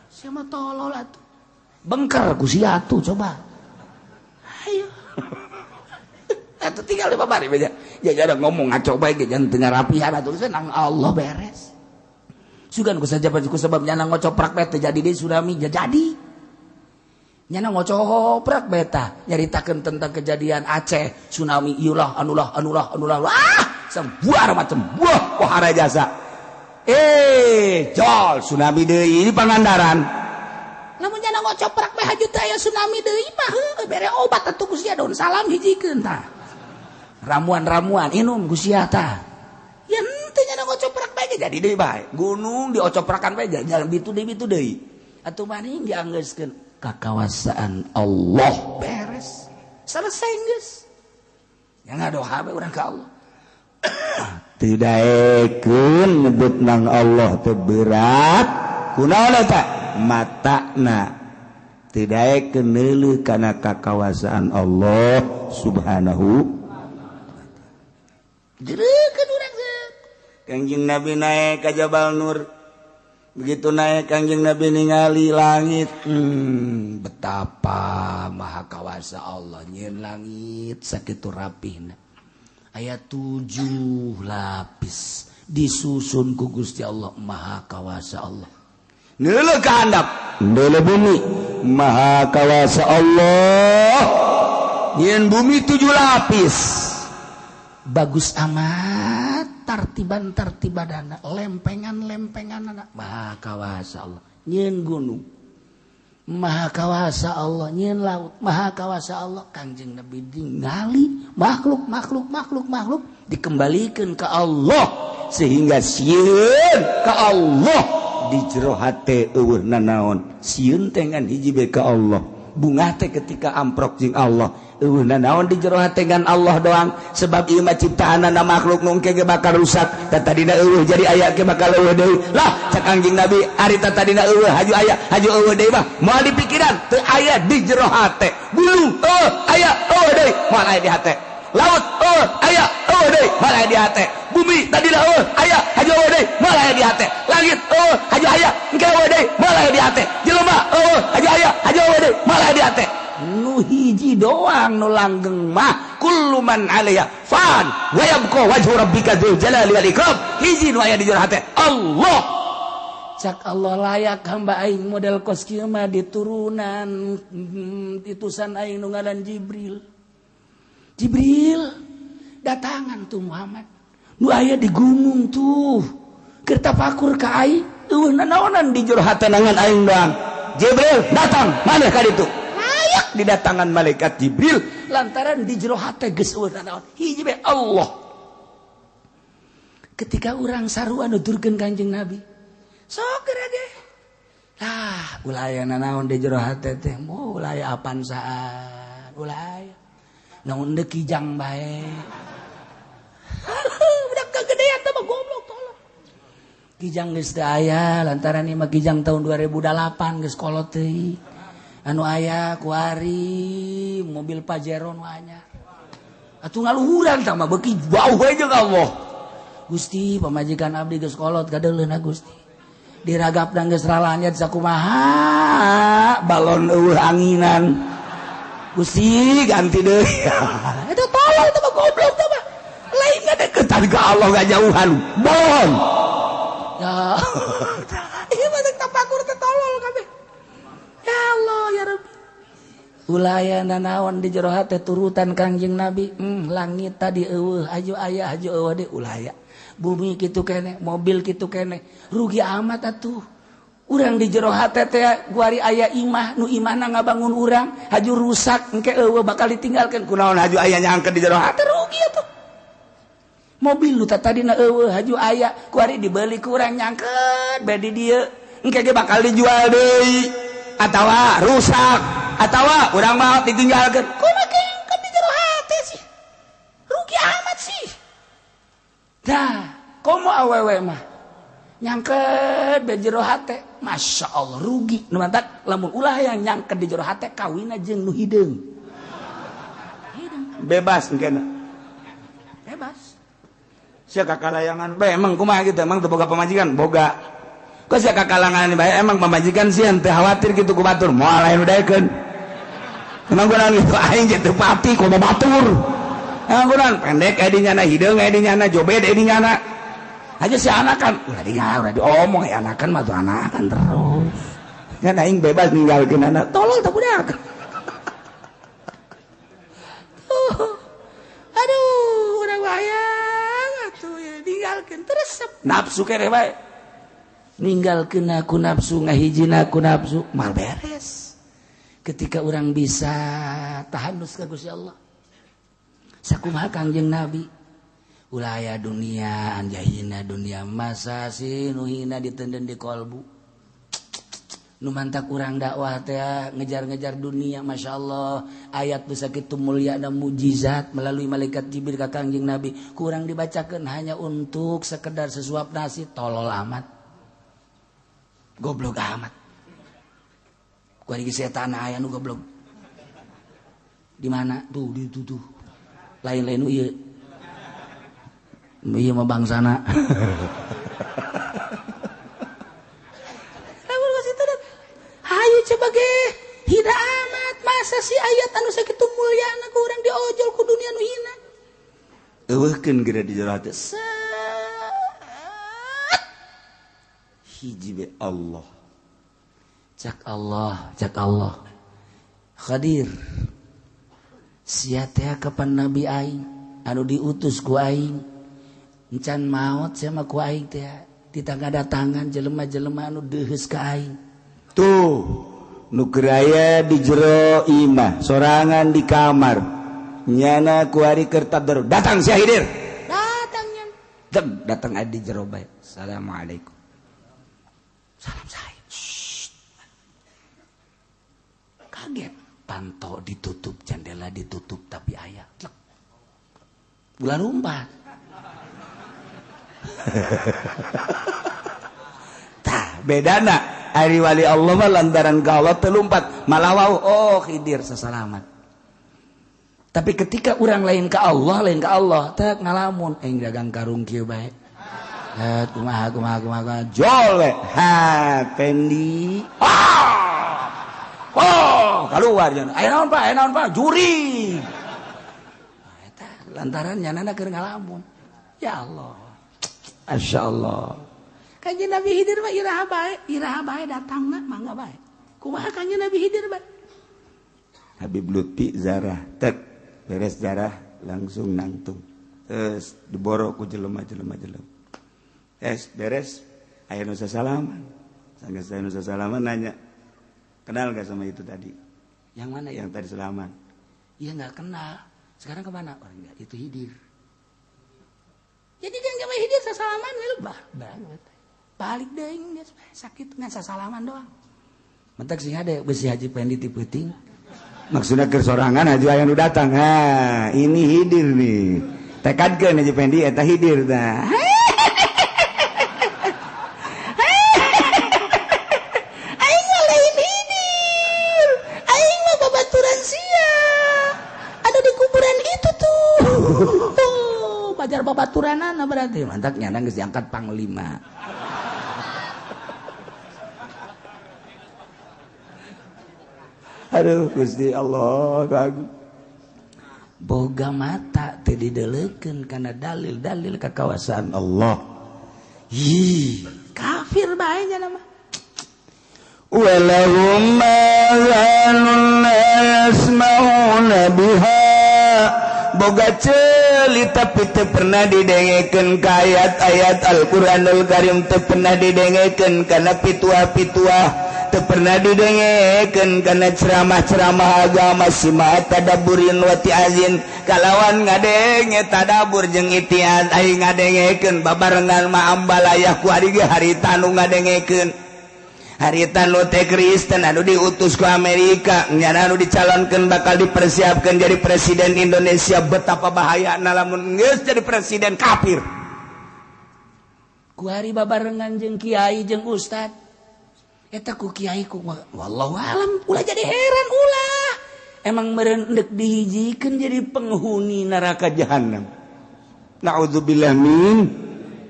Siapa tolol atuh. Bengker ku sia atuh coba. Ayo. Atuh tinggal di babari beja. Ya ada ngomong ngaco bae ge jangan teu ngarapihan atuh nang Allah beres. Sugan ku saja ku sebab nyana ngocoprak bae teu jadi deui tsunami jadi. Nyana ngocoprak bae tah nyaritakeun tentang kejadian Aceh tsunami ieu lah anulah anulah anulah. Wah, sebuah macam buah pohara jasa. Jol tsunami deui di Pangandaran. Lamun nyana ngocoprak bae haju teh aya tsunami deui mah heueuh bere obat atuh ku sia daun salam hijikeun tah. Ramuan-ramuan inum ku sia tah. Ya henteu nyana ngocoprak bae jadi deui bae. Gunung diocoprakan bae jalan bitu deui. Atuh maning dianggeuskeun kakawasaan Allah beres. Selesai geus. Ya ngadoa bae urang ka Allah. Teu daekeun nyebut nang Allah teh berat. Kunaon eta? Matana teu daekeun neuleuh kana kakawasaan Allah Subhanahu. Jereukeun urang zeuk. Kangjeng Nabi naik ka Jabal Nur. Begitu naik Kangjeng Nabi ningali langit, betapa maha kawasa Allah nyieun langit sakitu rapihna. Aya 7 lapis disusun ku Gusti Allah Maha Kawasa Allah. Neuleuh ka handap, neuleuh bumi, Maha Kawasa Allah. Nyieun bumi 7 lapis. Bagus amat tartiban-tartibanana, lempengan-lempenganana. Maha Kawasa Allah. Nyieun gunung, Maha Kawasa Allah. Nyieun laut, Maha Kawasa Allah. Kangjeng Nabi ningali makhluk makhluk makhluk makhluk dikembalikan ke Allah sehingga sieun ka Allah di jero hate eueuh nanaon. Sieun teh ngan hiji bae ka Allah. Bungah teh ketika amprok jeung Allah eueuh nanaon di jero hate ngan Allah doang sebab ieu mah ciptaanana makhluk nu engke ge bakal rusak. Tadina eueuh jadi aya ge bakal eueuh deui. Lah cak Kangjeng Nabi ari tadina eueuh haju aya haju eueuh deui mah moal dipikiran teu aya di jero hate. Gunung eueuh aya eueuh deui moal aya di hate. Laut eueuh aya eueuh deui moal aya di hate. Bumi tadina eueuh aya haju eueuh deui moal aya di hate. Langit eueuh haju aya engke eueuh deui moal aya di hate. Jelema eueuh haju aya haju eueuh deui moal aya di hate. Nu hiji doang nu langgeng mah kullu man 'alaiha fan wa yabqa wajhu rabbika dzul jalali wal ikram. Hiji nu aya di jero hate Allah. Cak Allah layak hamba aing model kos kieu mah diturunan titusan aing nu ngaran Jibril. Jibril datangan tuh Muhammad. Nu aya di gunung tuh. Keur tapakur ka aing, eueuh nanaonan di jero hatenangan aing doang. Jibril datang, maneh ka ditu? Layak didatangan malaikat Jibril lantaran di jero hate geus eueuh nanaon. Hiji bae Allah. Ketika urang sarua nuturkeun Kanjeng Nabi, sok geura ge. Lah, ulah aya nanaon di jero hate teh, moal ulah aya apansaan, ulah aya. Naon deui kijang bae. Budak kegedean teh mah goblok tolong. Kijang geus teu aya lantaran ieu mah kijang tahun 2008 geus kolot teuing. Anu aya kuari mobil Pajero nu anyar. Atuh ngaluhuran tah mah beuki jauh we jeung Allah. Gusti pamajikan abdi geus kolot kadeuleuna Gusti. Diragapna geus ralanyat sakumaha balon eueuh anginan. Gusti ganti deui. Eta tolol teh mah goblok teh mah. Lain ngadeukeutan ka Allah ngajauhan. Bohong. Ya. Ieu mah tapakur teh tolol kabeh. Ya Allah ya Rabbi. Ulah aya nanaon di jero hate turutan Kangjeng Nabi. Langit tadi eueuh aju aya aju eueuh deui ulah aya. Bumi kitu keneh, mobil kitu keneh. Rugi amat atuh. Urang di jero hate teh guari aya imah, nu imahna ngabangun urang, haju rusak engke eueuh bakal ditinggalkeun. Kunaon haju aya nyangkeun di jero hate rugi atuh. Mobil nu tadina eueuh haju aya, kuari dibeli ku urang nyangkeun bae di dieu. Engke ge bakal dijual deui atawa rusak atawa urang mah ditinggalkeun. Kumaha nyangkeun di jero hate sih? Rugi amat sih. Dah, komo awewe mah nyangket di jero hate, masya Allah rugi. Nu mantak lamun ulah yang nyangket di jero hate kawina jeung nu hideung. Hideung. Bebas engkena. Bebas. Sia kakalayangan bae emang kumaha kitu, emang teu boga pamajikan? Boga. Kok sia kakalangan bae emang pamajikan sieun teu khawatir kitu ku batur, moal lain udaekeun. Emang kunaon kitu aing jeung teu pati komo batur. Emang kunaon pendek aya di nyana, hideung aya di nyana, jobed aya di nyana. Aja si anakan, ulah digawe, ulah diomong ya anakan mah tuh anakan terus. Kan aing bebas ninggalkeun anak. Tolol teh budak. Aduh, urang wayang atuh ya ninggalkeun terus nafsu keneh bae. Ninggalkeun aku nafsu, ngahijina aku nafsu, mal beres. Ketika orang bisa tahanus ka Gusti Allah. Sakumaha Kangjeng Nabi? Ulah aya dunia anjahina dunia masa sih nu hina ditenden di kolbu. Nu mantak urang dakwah teh ngejar-ngejar dunia, masya Allah ayat bisa kitu mulia dan mujizat melalui malaikat Jibril ka Kangjeng Nabi kurang dibacakeun hanya untuk sekedar sesuap nasi, tolol amat, goblok amat. Kuari setan aya nu goblok di mana tuh di tuh tuh lain-lain nu ieu. Iya mah bangsana. Lamun hayu coba ge hina amat masa si ayat anu sakitu mulyana ku urang diojol ku dunia nu hina. Eueuhkeun geura di jero hate. Hiji be Allah. Cak Allah, cak Allah. Khadir. Sia teh kapan nabi aing anu diutus ku aing. Encan maot sia mah ku aing teh ditangga datangan jelema-jelema anu deuheus ka aing. Tuh nu keur aya di jero imah sorangan di kamar nyana kuari keur tadarus datang sia hidir. Datang nya. Deg datang aya di jero bae. Assalamualaikum. Salam saya. Shh. Kaget. Panto ditutup, jendela ditutup tapi aya. Ulah lumpat. Tah bedana ari wali Allah mah lantaran ka Allah teu lumpat malah wau oh khidir sesalamat. Tapi ketika orang lain ka Allah teh ngalamun aing dagang karung kieu bae. Kumaha kumaha kumaha jol we. Ha pendi. Ah! Oh, keluar nya. Aya naon Pak? Aya naon Pak? Juri. Nah, eta lantaran nyanana keur ngalamun. Ya Allah. Masya Allah. Kanjeng Nabi Khidir mah iraha bae datangna mangga bae. Kumaha Kanjeng Nabi Khidir bae? Habib Lutfi zarah tek beres zarah langsung nangtung. Terus diboro ku jelema-jelema jelema. Es beres aya nu sasalaman. Sanggeus aya nu sasalaman nanya, "Kenal gak sama itu tadi?" "Yang mana yang tadi salaman?" "Iya enggak kenal." "Sekarang kemana?" "Orang enggak, itu Khidir." Jadi dia enggak mau Khidir sasalaman bah banget. Balik deui geus sakit ngan sasalaman doang. Mentak sih ada besi Haji Pendi ti peuting. Maksudnya keur sorangan haji aya nu datang. Ha, ini Khidir nih. Tekadkeun Haji Pendi eta Khidir tah. Aing mah lain Khidir. Aing mah babaturan sia. Ada di kuburan itu tuh. Pajar babaturanana berarti. Mantak nyana geus diangkat panglima. Aduh Gusti Allah kagu. Boga mata teu didelekeun kana dalil-dalil kakawasan Allah. Hi, kafir bae nya mah. Walahum azanun la yasma'una biha. Boga ceuli tapi teu pernah didengekeun ka ayat-ayat Al-Qur'anul Karim, teu pernah didengekeun kana pituah-pituah, teu pernah didengekeun kana ceramah-ceramah agama sima tadabburin wa ti'azin kalawan ngadenge tadabbur jeung itiaz aing ngadengekeun babarengan ma ambalayah ku ari ge harita nu ngadengekeun harita nu teh Kristen anu diutus ku Amerika nyana anu dicalonkeun bakal dipersiapkeun jadi presiden Indonesia. Betapa bahayana lamun geus jadi presiden kafir. Ku hari babarengan jeung kiai jeung ustad eta ku kiai ku wallahu alam ulah jadi heran ulah emang meureun deuk dihijikeun jadi penghuni neraka jahanam. Naudzubillah min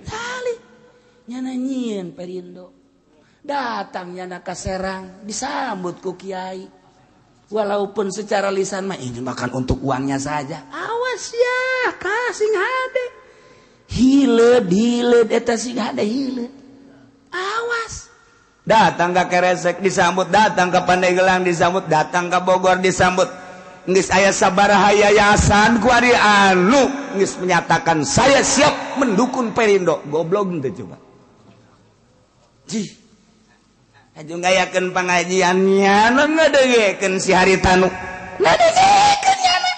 tali nyana nyieun Perindo datang nyana ka Serang disambut ku kiai walaupun secara lisan mah ini makan untuk uangnya saja. Awas ya kasing hade hileud hileud eta sing hade hileud awas. Datang ke Keresek disambut, datang ke Pandeglang disambut, datang ke Bogor disambut. Geus aya sabaraha yayasan ku ari anu geus menyatakan saya siap mendukung Perindo. Goblok teh coba. Jih. Aju ngayakeun pangajian nyana ngadengekeun si Haritanu. Ngadengekeun nyana.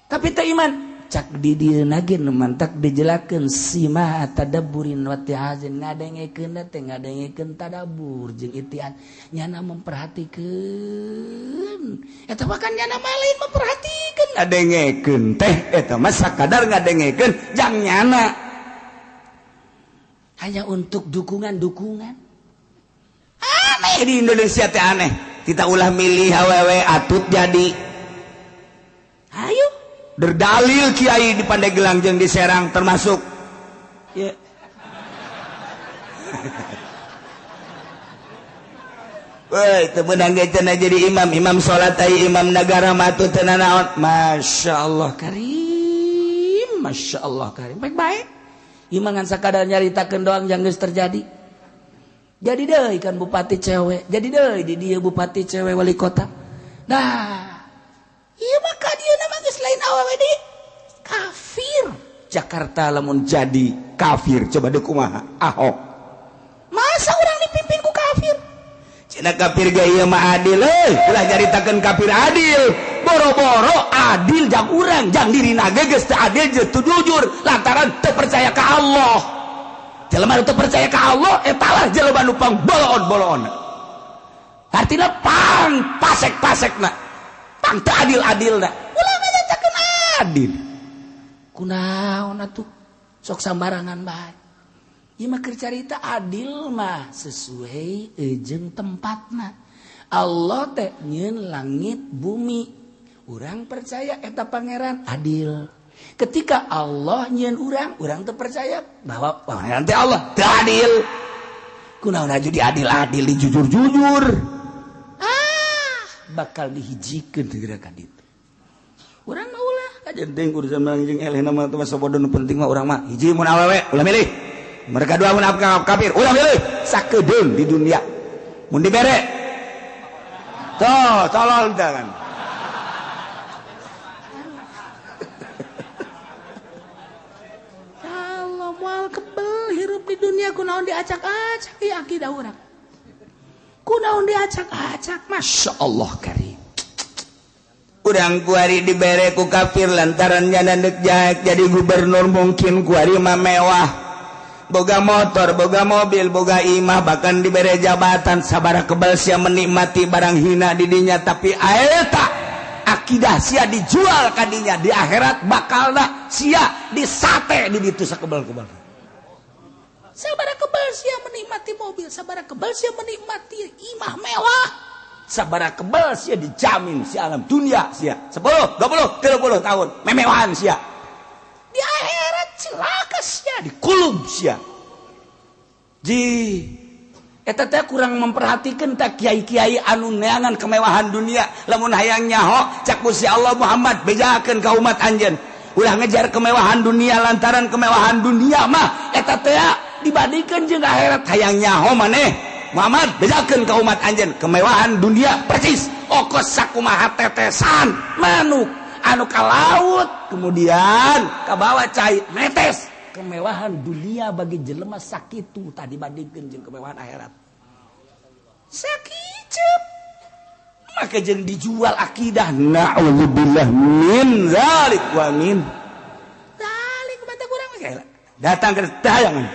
Tapi teh iman cak di dieu ge nu mantak dijelakeun sima tadabburin wa ti'azin ngadengekeun teh ngadengekeun tadabbur jeung itian nyana memperhatikeun eta mah kan nyana mah lain memperhatikeun ngadengekeun teh eta mah sakadar ngadengekeun jang nyana hanya untuk dukungan-dukungan. Aneh di Indonesia teh aneh kita ulah milih awewe atut jadi ayo berdalil kiai di Pandeglang jeung di Serang termasuk ya. Woi teu meunang ge cenah jadi imam, imam salat ai imam nagara mah teu nanaon. Masyaallah karim, masyaallah karim. Baik-baik. Ieu mah ngan sakadar nyaritakeun doang yang geus terjadi. Jadi deui kan bupati cewek, jadi deui di dieu bupati cewek wali kota. Nah, ieu mah ka dieu mah geus lain awewe deui. Kafir. Jakarta lamun jadi kafir coba deuk kumaha Ahok. Masa urang dipimpin ku kafir? Cenah kafir ge ieu mah adil euy. Ulah nyaritakeun kafir adil. Boro-boro adil jang urang, jang dirina ge geus teu adil jeung teu jujur lantaran teu percaya ka Allah. Jelema teu percaya ka Allah eta lah jelema nu pang boloon-boloon. Artina pang pasek-pasekna. Pang teu adil-adilna. Ulah ngajakeun adil. Kunaon atuh sok sambarangan bae. Ieu mah keur carita adil mah sesuai jeung tempatna. Allah teh nyieun langit bumi. Urang percaya eta pangeran adil. Ketika Allah nyieun urang, urang teu percaya bahwa pangeran teh Allah teu adil. Kunaon aju diadil-adil, dijujur-jujur. Ah, bakal dihijikeun gerakan itu. Urang mah ulah kajenting urusan mah jeung eleh mah teu sabodo nu penting mah urang mah hiji mun awewe ulah milih. Mereka dua mun kafir, urang pilih sakedeung di dunia. Mun dibere. Tuh, tolol jangan. Allah moal kebel hirup di dunia kunaon diacak-acak ieu akidah urang. Kunaon diacak-acak, Masya Allah karim. Urang kuari dibere ku kafir lantaran nyana deuk jahat jadi gubernur mungkin kuari mah mewah. Boga motor, boga mobil, boga imah, bahkan dibere jabatan sabara kebal sia menikmati barang hina di dinya, tapi aeta akidah sia dijual kadinya di akhirat bakalna sia disate di ditu sakebal-kebal. Sabara kebal sia menikmati mobil, sabara kebal sia menikmati imah mewah. Sabara kebal sia dijamin sia alam dunia sia 10, 20, 30 tahun memewahan sia. Di akhirat celaka sia, dikulub sia. Ji eta teh kurang memperhatikan tak kiai-kiai anu neangan kemewahan dunia. Lamun hayang nyaho cak Gusti Allah Muhammad bejakeun ka umat anjeun. Ulah ngejar kemewahan dunia lantaran kemewahan dunia mah eta teh dibandingkeun jeung akhirat. Hayang nyaho maneh Muhammad bejakeun ka umat anjeun kemewahan dunia persis okos sakumaha tetesan manuk anu ka laut kemudian kabawa cai netes. Kemewahan dunia bagi jelema sakitu tadi bandingkeun jeung kemewahan akhirat. Sakicep maka jeung dijual akidah. Na'udzubillah min zalik wa min zalik mata kurang mah. Datang ke tayangan.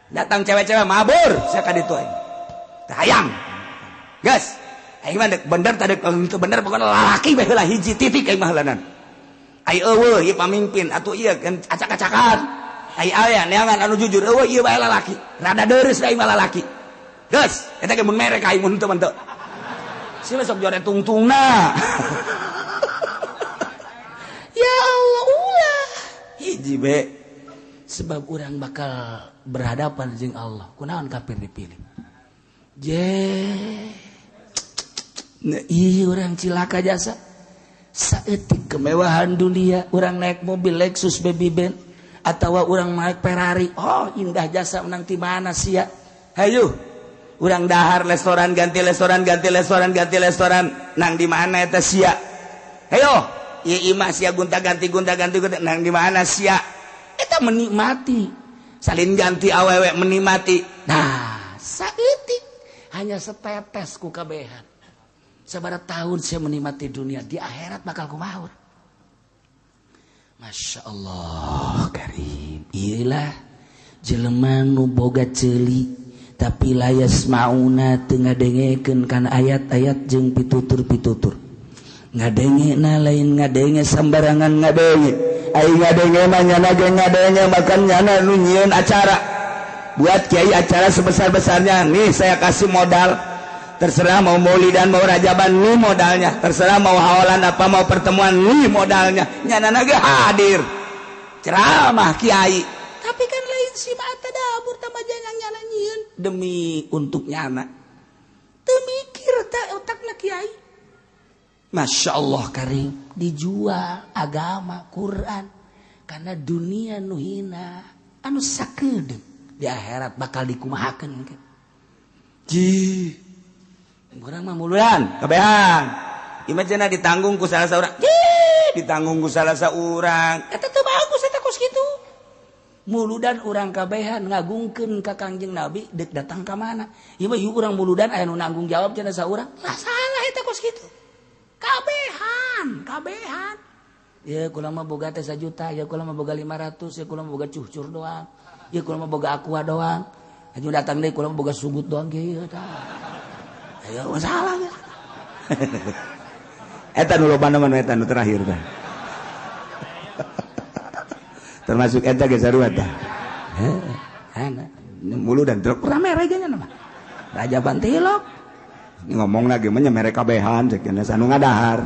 Datang cewek-cewek mabur sia ka ditu aing. Tayang. Geus. Aing mah deuk bener tadi teu bener pokona lalaki bae heula hiji titik aing mah heulanan. Ai eueuh ieu pamimpin atuh ieu kan acak-acakan. Ai aya neangan anu jujur eueuh ieu bae lalaki. Rada deureus aing mah lalaki. Geus, eta ge mun merek aing mun teu mah teu. Sila sok jore tungtungna. Ya Allah ulah. Hiji be. Sebab urang bakal berhadapan jeung Allah. Kunaon kafir dipilih? Je. Ieu urang cilaka jasa. Saeutik kemewahan dunia, urang naik mobil Lexus Baby Benz atawa urang naik Ferrari. Oh, indah jasa menang ti mana sia? Hayu. Urang dahar restoran ganti restoran ganti restoran ganti restoran nang di mana eta sia? Hayo, ieu imah sia gonta ganti gonta ganti gonta nang di mana sia? Eta menikmati. Salin ganti awewe menikmati. Nah, saeutik hanya setetes ku kabehan. Sabara tahun saya menikmati dunia, di akhirat bakal kumaha. Masya Allah karim. Iyalah jelema nu boga ceuli tapi layas mauna teu ngadengekeun kana ayat-ayat jeung pitutur-pitutur. Ngadengena lain ngadenge sambarangan ngadenge. Ai ngadenge mah nyana ge ngadenge makan nyana nu nyieun acara. Buat kiai acara sebesar-besarnya, nih saya kasih modal. Terserah mau maulidan mau rajaban nih modalnya, terserah mau haolan apa mau pertemuan nih modalnya, nyana ge hadir ceramah kiai. Tapi kan lain si mah tadabur tambah jangan nyana nyieun demi untuk nyana. Teu mikir ta otakna kiai. Masya Allah karim, dijual agama Quran karena dunia nu hina anu sakedeung di akhirat bakal dikumahakeun. Ji urang mah muludan kabehan. Ieu mah cenah ditanggung ku salah saurang. Ditanggung ku salah saurang. Eta teu bagus eta kos kitu. Muludan urang kabehan ngagungkeun ka Kangjeng Nabi deuk datang ka mana. Ieu mah urang muludan aya nu nanggung jawab cenah saurang. Lah salah eta kos kitu. Kabehan, kabehan. Ya kula mah boga teh 1 juta, ya kula mah boga 500, ya kula mah boga cucur doang. Ya kula mah boga aqua doang. Aju datang deui kula mah boga sugut doang kieu tah. Ayo masalah ya. Eta nu loba mah eta nu terakhir tah. Termasuk eta ge sarua tah. Heuh, ana mulu dan truk rame regenya mah. Raja Bantilok ngomong lagi mah nya mere kabehan cek nya sanu ngadahar.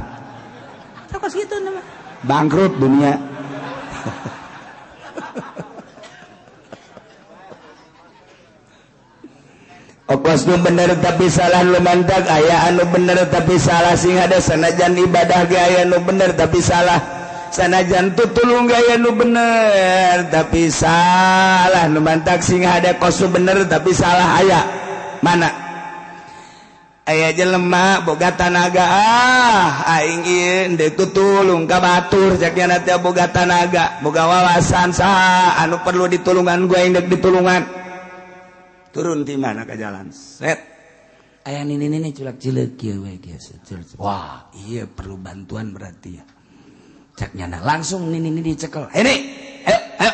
Kos kitu mah. Bangkrut dunia. Okos nu bener tapi salah lumantak aya anu bener tapi salah sing ada sanajan ibadah ge aya nu bener tapi salah. Sanajan tutulung gaya nu bener tapi salah, nu mantak sing hade kos bener tapi salah aya. Mana? Aya jelema boga tanaga, ah aing ieu deuk tutulung ka batur cak nya teh boga tanaga, boga wawasan saha anu perlu ditulungan gua aing deuk ditulungan. Turun ti mana ka jalan? Set. Aya nini-nini culak cileuk kieu we kieu. Wah, iya perlu bantuan berarti ya. Cak nyana langsung nini-nini dicekel. Ini, ayo, ayo.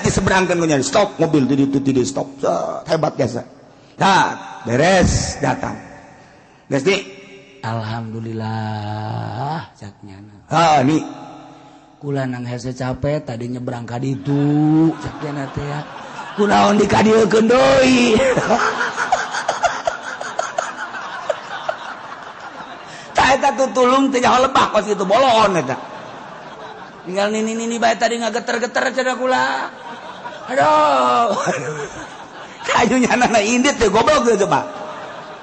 Diseberangkan ku nyana. Stop mobil di ditu di stop. Hebat biasa. Nah, beres datang. Geus di. Alhamdulillah cak nyana. Ha, ni. Kula nang hese capek tadi nyebrang ka ditu cak nyana teh ya. Kunaon dikadieukeun deui. Tah eta tutulung teh nyaho lebah kos kitu bolon eta. Tinggal nini-nini bae tadi ngageter-geter cenah kula. Aduh. Kayu nyanana indit teh goblok teh coba.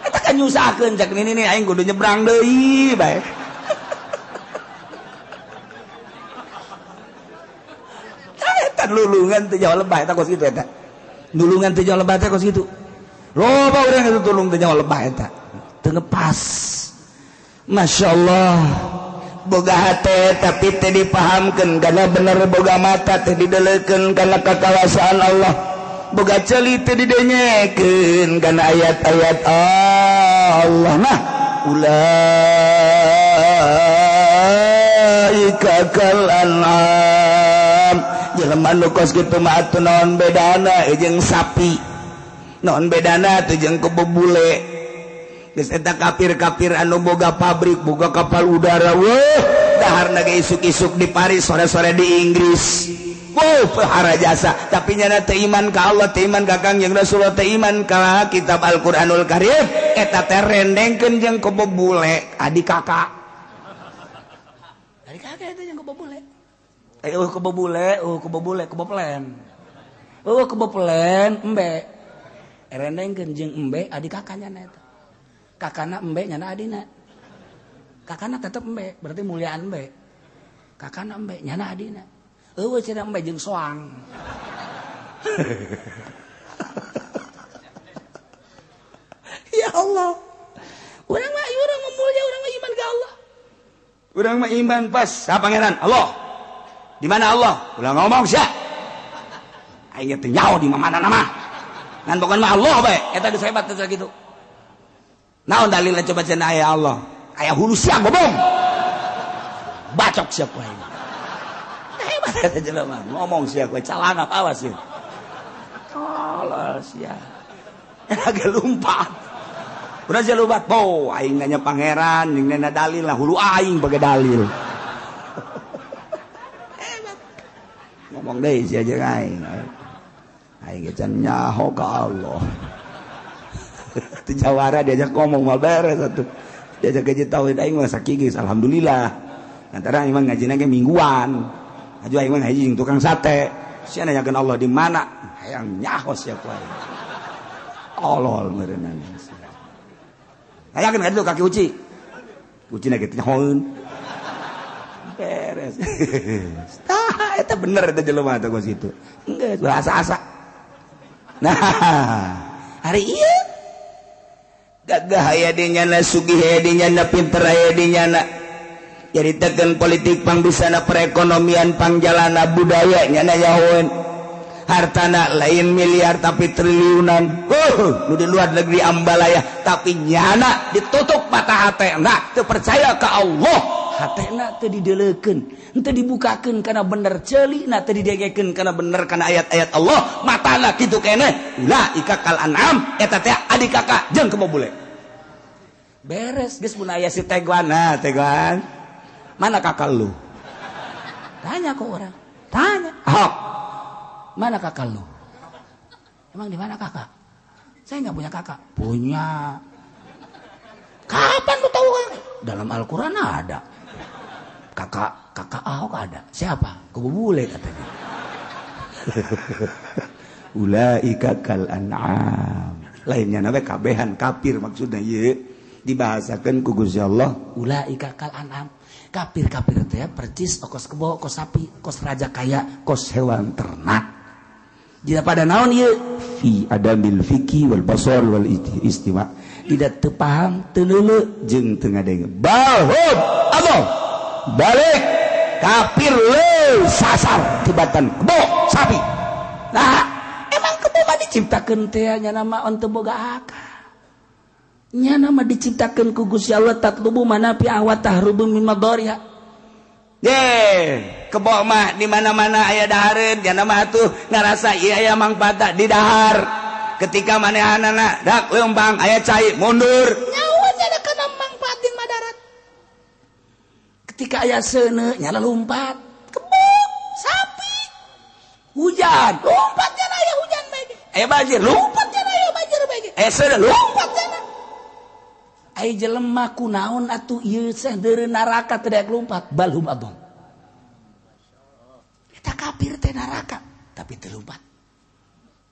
Eta kan nyusahkeun cak nini-nini aing kudu nyebrang deui bae. Tah eta lulungan teh nyaho lebah eta kos kitu eta. Nulungan teh nyaho lebah teh kos kitu. Loba urang itu tulung teh nyaho lebah eta. Teu ngepas. Masya Allah. Boga hate tapi teh dipahamkeun kana bener, boga mata teh didelekeun kana kakawasaan Allah, boga ceuli teh didenyekeun kana ayat-ayat Allah. Nah, ulaika kal an'am. Jelema nu kos kitu mah atuh naon bedana jeung sapi, naon bedana teh jeung kebo bule. Geus eta kafir-kafir anu boga pabrik, boga kapal udara, weuh, daharna ge isuk-isuk di Paris, sore-sore di Inggris. Wuh, pehara jasa, tapi nyana teu iman ka Allah, teu iman ka Kangjeng Rasulullah, teu iman ka kitab Al-Qur'anul Karim, eta teh rendengkeun jeung kebo bule, adik kakak. Adik kakak eta jeung kebo bule. Eh, kebo bule, kebo bule, kebo pelen. Kebo pelen, embe. Rendengkeun jeung embe adik kakaknya na eta. Kakana embe nyana adina. Kakana tetep embe, berarti muliaan embe. Kakana embe nyana adina. Eueuh cenah embe jeung soang. Ya Allah. Urang mah urang mah mulia, urang mah iman ka Allah. Urang mah iman pas sa pangeran Allah. Di mana Allah? Ulah ngomong sia. Aing teh nyaho di mana nama. Ngan pokona mah Allah bae. Eta geus hebat teh kitu. Naon dalilna coba cenah aya Allah? Aya hulu sia gobong. Bacok sia ku aing. Hebat eta jelema. Ngomong sia ku calangap awas sia. Tolol sia. Eta ge lumpat. Udah sia lumpat. Bo, aing nanya pangeran jeung nanya dalil lah hulu aing bage dalil. Hebat. Ngomong deui sia jeung aing. Aing ge can nyaho ka Allah. Itu jawara diajak ngomong mal beres atuh. Diajak gaji tauhid aing mah sakigis alhamdulillah. Antara aing mah ngajina ge mingguan. Aju aing mah ngaji jeung tukang sate. Sia nanyakeun Allah di mana? Hayang nyaho sia ku aing. Tolol meureunana. Hayakeun ka ditu kaki uci. Ucina ge teh nyahoeun. Beres. Tah eta bener eta jelema teh kos kitu. Geus asa-asa. Nah, hari ieu gagah aya di nyana, sugih aya di nyana, pinter aya di nyana. Jadi tekan politik pangbisana, perekonomian pangjalana, budaya nyana yahoeun. Hartana lain miliar tapi triliunan. Nu di luar negeri ambalaya tapi nyana ditutup mata hatena, teu percaya ka Allah. Hatena teu didelekeun, teu dibukakeun kana bener, ceulina teu didegekeun kana bener kana ayat-ayat Allah, matana kitu keneh. Ulaika kal an'am, eta teh adik kakak jeung kebo bule. Beres geus mun aya si Teguan. Nah, Teguan. Mana kakak lu? Tanya ke orang. Tanya. Ahok. Mana kakak lu? Emang di mana kakak? Saya nggak punya kakak. Punya. Kapan lu tahu kakak? Dalam Al-Quran ada. Kakak, kakak Ahok ada. Siapa? Kebo bule katanya. Ulaika kal an'am. Lainnya nabe kabehan kafir maksudnya ye. Dibahasakeun ku Gusti Allah ulaika kal an'am. Kafir-kafir teh percis kos kebo, kos sapi, kos raja kaya, kos hewan ternak. Jika pada naon ieu fi adamil fikih wal basar wal istiwa. Tidak teu paham, teu leuleuh jeung teu ngadenge. Balhum Allah. Balik kafir leuh sasar tibatan kebo sapi. Nah, emang kebo mah diciptakeun teh nya nama teu boga akal. Nya nama diciptakeun ku Gusti Allah tatlubu manafi wa tahrubu min madariha. Ye, kebo mah di mana-mana aya dahareun, nya mah atuh ngarasa ieu aya mangfaat di dahar. Ketika manehanana dak leumpang aya cai mundur. Nyawa nya kana mangfaat di madarat. Ketika aya seuneu nya lompat. Kebo, sapi. Hujan, lompat nya aya hujan bae. Aya banjir, lompat nya aya banjir bae. Aya seuneu, lompat nya. Ai jelema kunaon atuh ieu seh deureu neraka teu daek lumpat balhum adon. Eta kafir teh neraka tapi teu lumpat.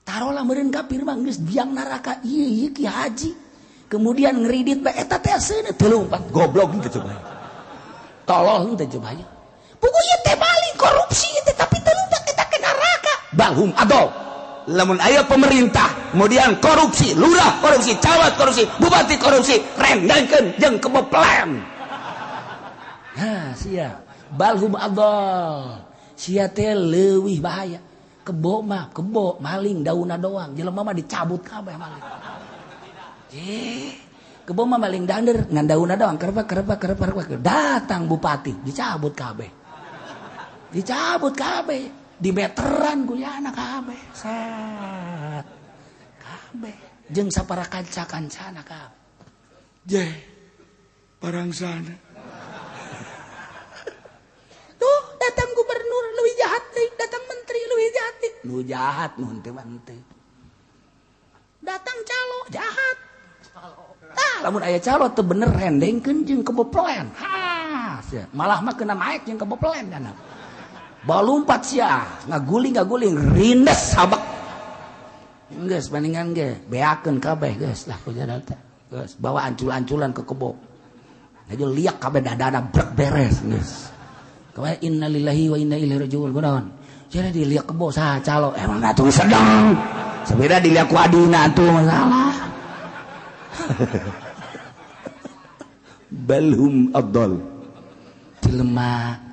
Tarolah meureun kafir mah geus biang neraka ieu ieu ki haji. Kemudian ngeridit bae eta teh seuneu teu lumpat. Goblok henteu coba. Tolol henteu coba. Puguh ieu teh maling korupsi ieu teh tapi teu lumpat eta ke neraka. Balhum adon. Lamun aya pemerintah kemudian korupsi, lurah korupsi, camat korupsi, bupati korupsi, rendangkeun jeung keboplen. Nah, sia balhum adol. Sia teh leuwih bahaya. Kebo mah kebo maling daunna doang, jelema mah dicabut kabeh maling. Kebo mah maling dander ngan daunna doang, kerep kerep kerep kerep. Datang bupati dicabut kabeh. Dicabut kabeh. Di meteran kuliahna kabeh set kabeh jeung sapara kanca-kancana kabeh je parangsana tuh datang gubernur leuwih jahat deui, datang menteri leuwih jahat deui, nu jahat nu henteu mah henteu, datang calo jahat tah lamun aya calo teu bener rendengkeun jeung keboplen ha sia malah mah kena naik jeung keboplen kana. Balumpat sia, ngaguling-ngaguling rindes sabak. Geus bandingan ge, beakeun kabeh geus lah kujadan teh. Geus bawa ancul-anculan ke kebo. Ngajo liak kabeh dadana brek beres geus. Kabeh innalillahi wa inna ilaihi rajiun kunaon. Jadi diliak kebo saha calo, emang atuh sedang. Sepeda diliak ku adina atuh masalah. Balhum adol. Jelema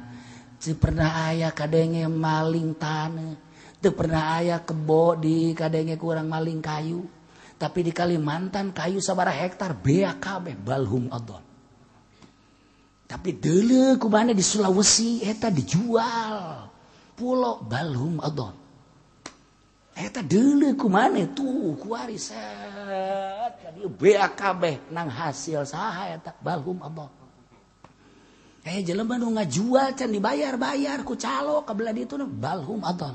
teu pernah aya kadenge maling taneuh, teu pernah aya kebo di kadenge kurang maling kayu, tapi di Kalimantan kayu sabaraha hektar beak kabeh balhum adon. Tapi deuleu kumana di Sulawesi eta dijual pulo balhum adon. Eta deuleu kumana tuh kuari set ka dieu beak kabeh nang hasil saha eta balhum adon. Jelema nu ngajual can dibayar-bayar ku calo ka belah ditu balhum adon.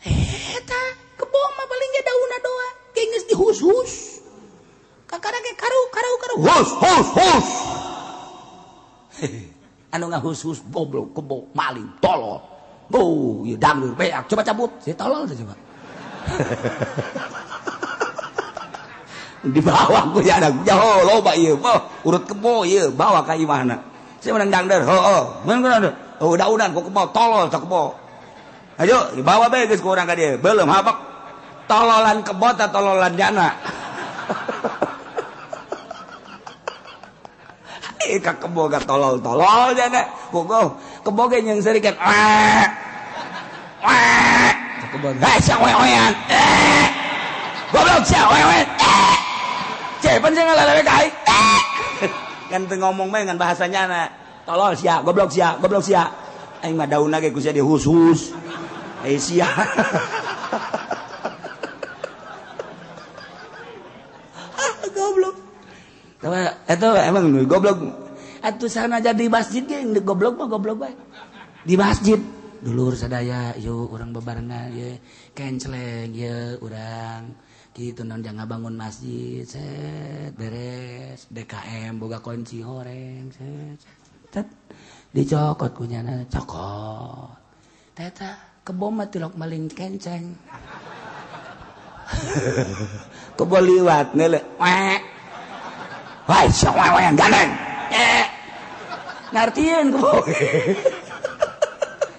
Eta kebo mah paling ge daunna doang, ge geus dihus-hus. Kakara ge karu karu karu hus hus hus. Anu ngahus-hus goblok kebo maling tolol. Oh, ieu dangdeur beak coba cabut. Si tolol teh coba. Di bawah ku ya ada jauh loba ieu, urut kebo ieu bawa ka imahna. Saya menang dangder, oh, menang oh, daunan kok kebo, tolol tak kebo. Ayo, dibawa bae geus ku urang ka dieu. Belum habak. Tololan kebo ta tololan jana. Eh ka kebo ka tolol-tolol jana. Bogo, kebo ge nyeung seurikan. Wah. Wah. Kebo, hei sia oe-oean. Eh. Goblok sia oe-oean. Eh. Cepen sia ngalelewe ka aing. Eh. Kan teu ngomong mah ngan bahasanya na tolol sia goblok sia goblok sia aing mah daunna ge ku sia dihus-hus eh sia. Goblok eta emang goblok atuh sana jadi masjid ge goblok mah goblok bae di masjid dulur sadaya yuk urang bebarengan ye kenceleng ye urang gitu non jangan bangun masjid set beres DKM boga kunci horeng set set dicokot kunyana cokot teta kebo mah tilok maling kenceng kebo liwat ngeule wek Wai sia yang gandeng. Ngartieun ku.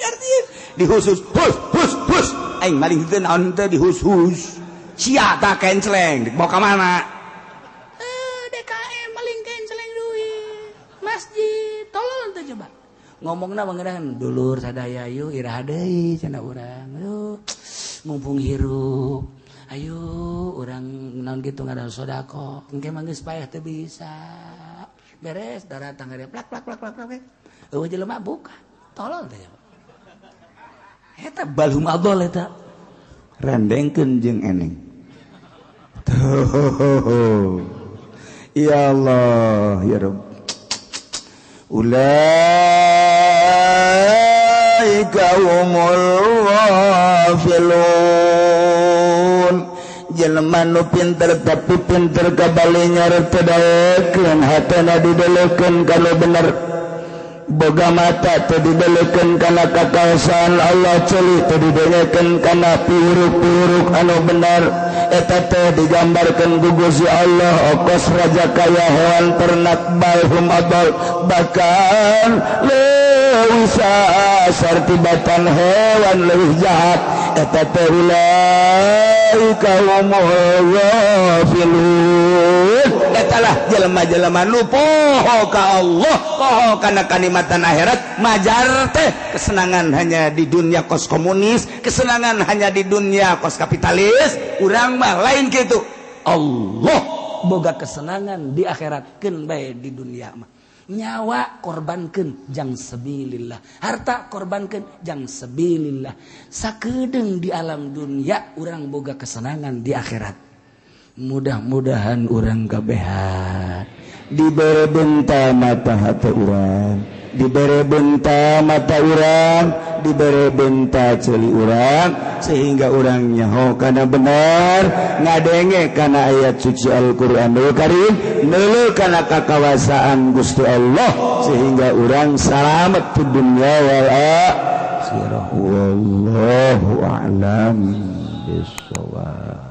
Ngartieun dihus hus hus hus. Aing maling teu naon teh dihus hus. Sia ta kenceleng, dibawa ka mana? DKM maling kenceleng duit. Masjid tolol teh coba. Ngomongna mengenahan dulur sadaya ayo iraha deui cenah urang. Aduh, mumpung hirup. Ayo urang naon kitu ngadan sedekah. Engke mah geus paeh teu bisa. Beres daratang gede plak plak plak plak plak. Eueuh jelema buka. Tolol teh. Eta balhum adol eta. Rendengkeun jeung eneng. Tuh. Ya Allah, ya Rabb. Ulaika humul ghafilun. Jelema nu pinter tapi pinter kabalinya teu daekeun, hatena didelekeun kana bener. Boga mata teu didelekeun kana kakaosaan Allah, ceuli teu didelekeun kana piuruk-piuruk anu bener. Eta teh digambarkeun ku Gusti Allah okos raja kaya hewan ternak balhum adol, bahkan leuwih sasar tibatan hewan leuwih jahat. Eta teh ulaika humul ghafilun. Eta lah jelema-jelema nu poho ka Allah, poho kana kanikmatan akhirat, majar teh kesenangan hanya di dunia kos komunis, kesenangan hanya di dunia kos kapitalis. Urang mah lain gitu. Allah boga kesenangan di akhirat keun bae di dunia mah. Nyawa korbankeun jang sabilillah, harta korbankeun jang sabilillah. Sakedeung di alam dunia urang boga kesenangan di akhirat. Mudah-mudahan urang kabehan dibere benta mata hati urang, dibere benta mata urang, dibere benta ceuli urang, sehingga urang nyaho kana benar, ngadenge kana ayat suci Al-Qur'anul Karim, neuleuh kana kakawasaan Gusti Allah, sehingga urang salamet di dunia wal akhirah. Wallahu a'lam bissawab.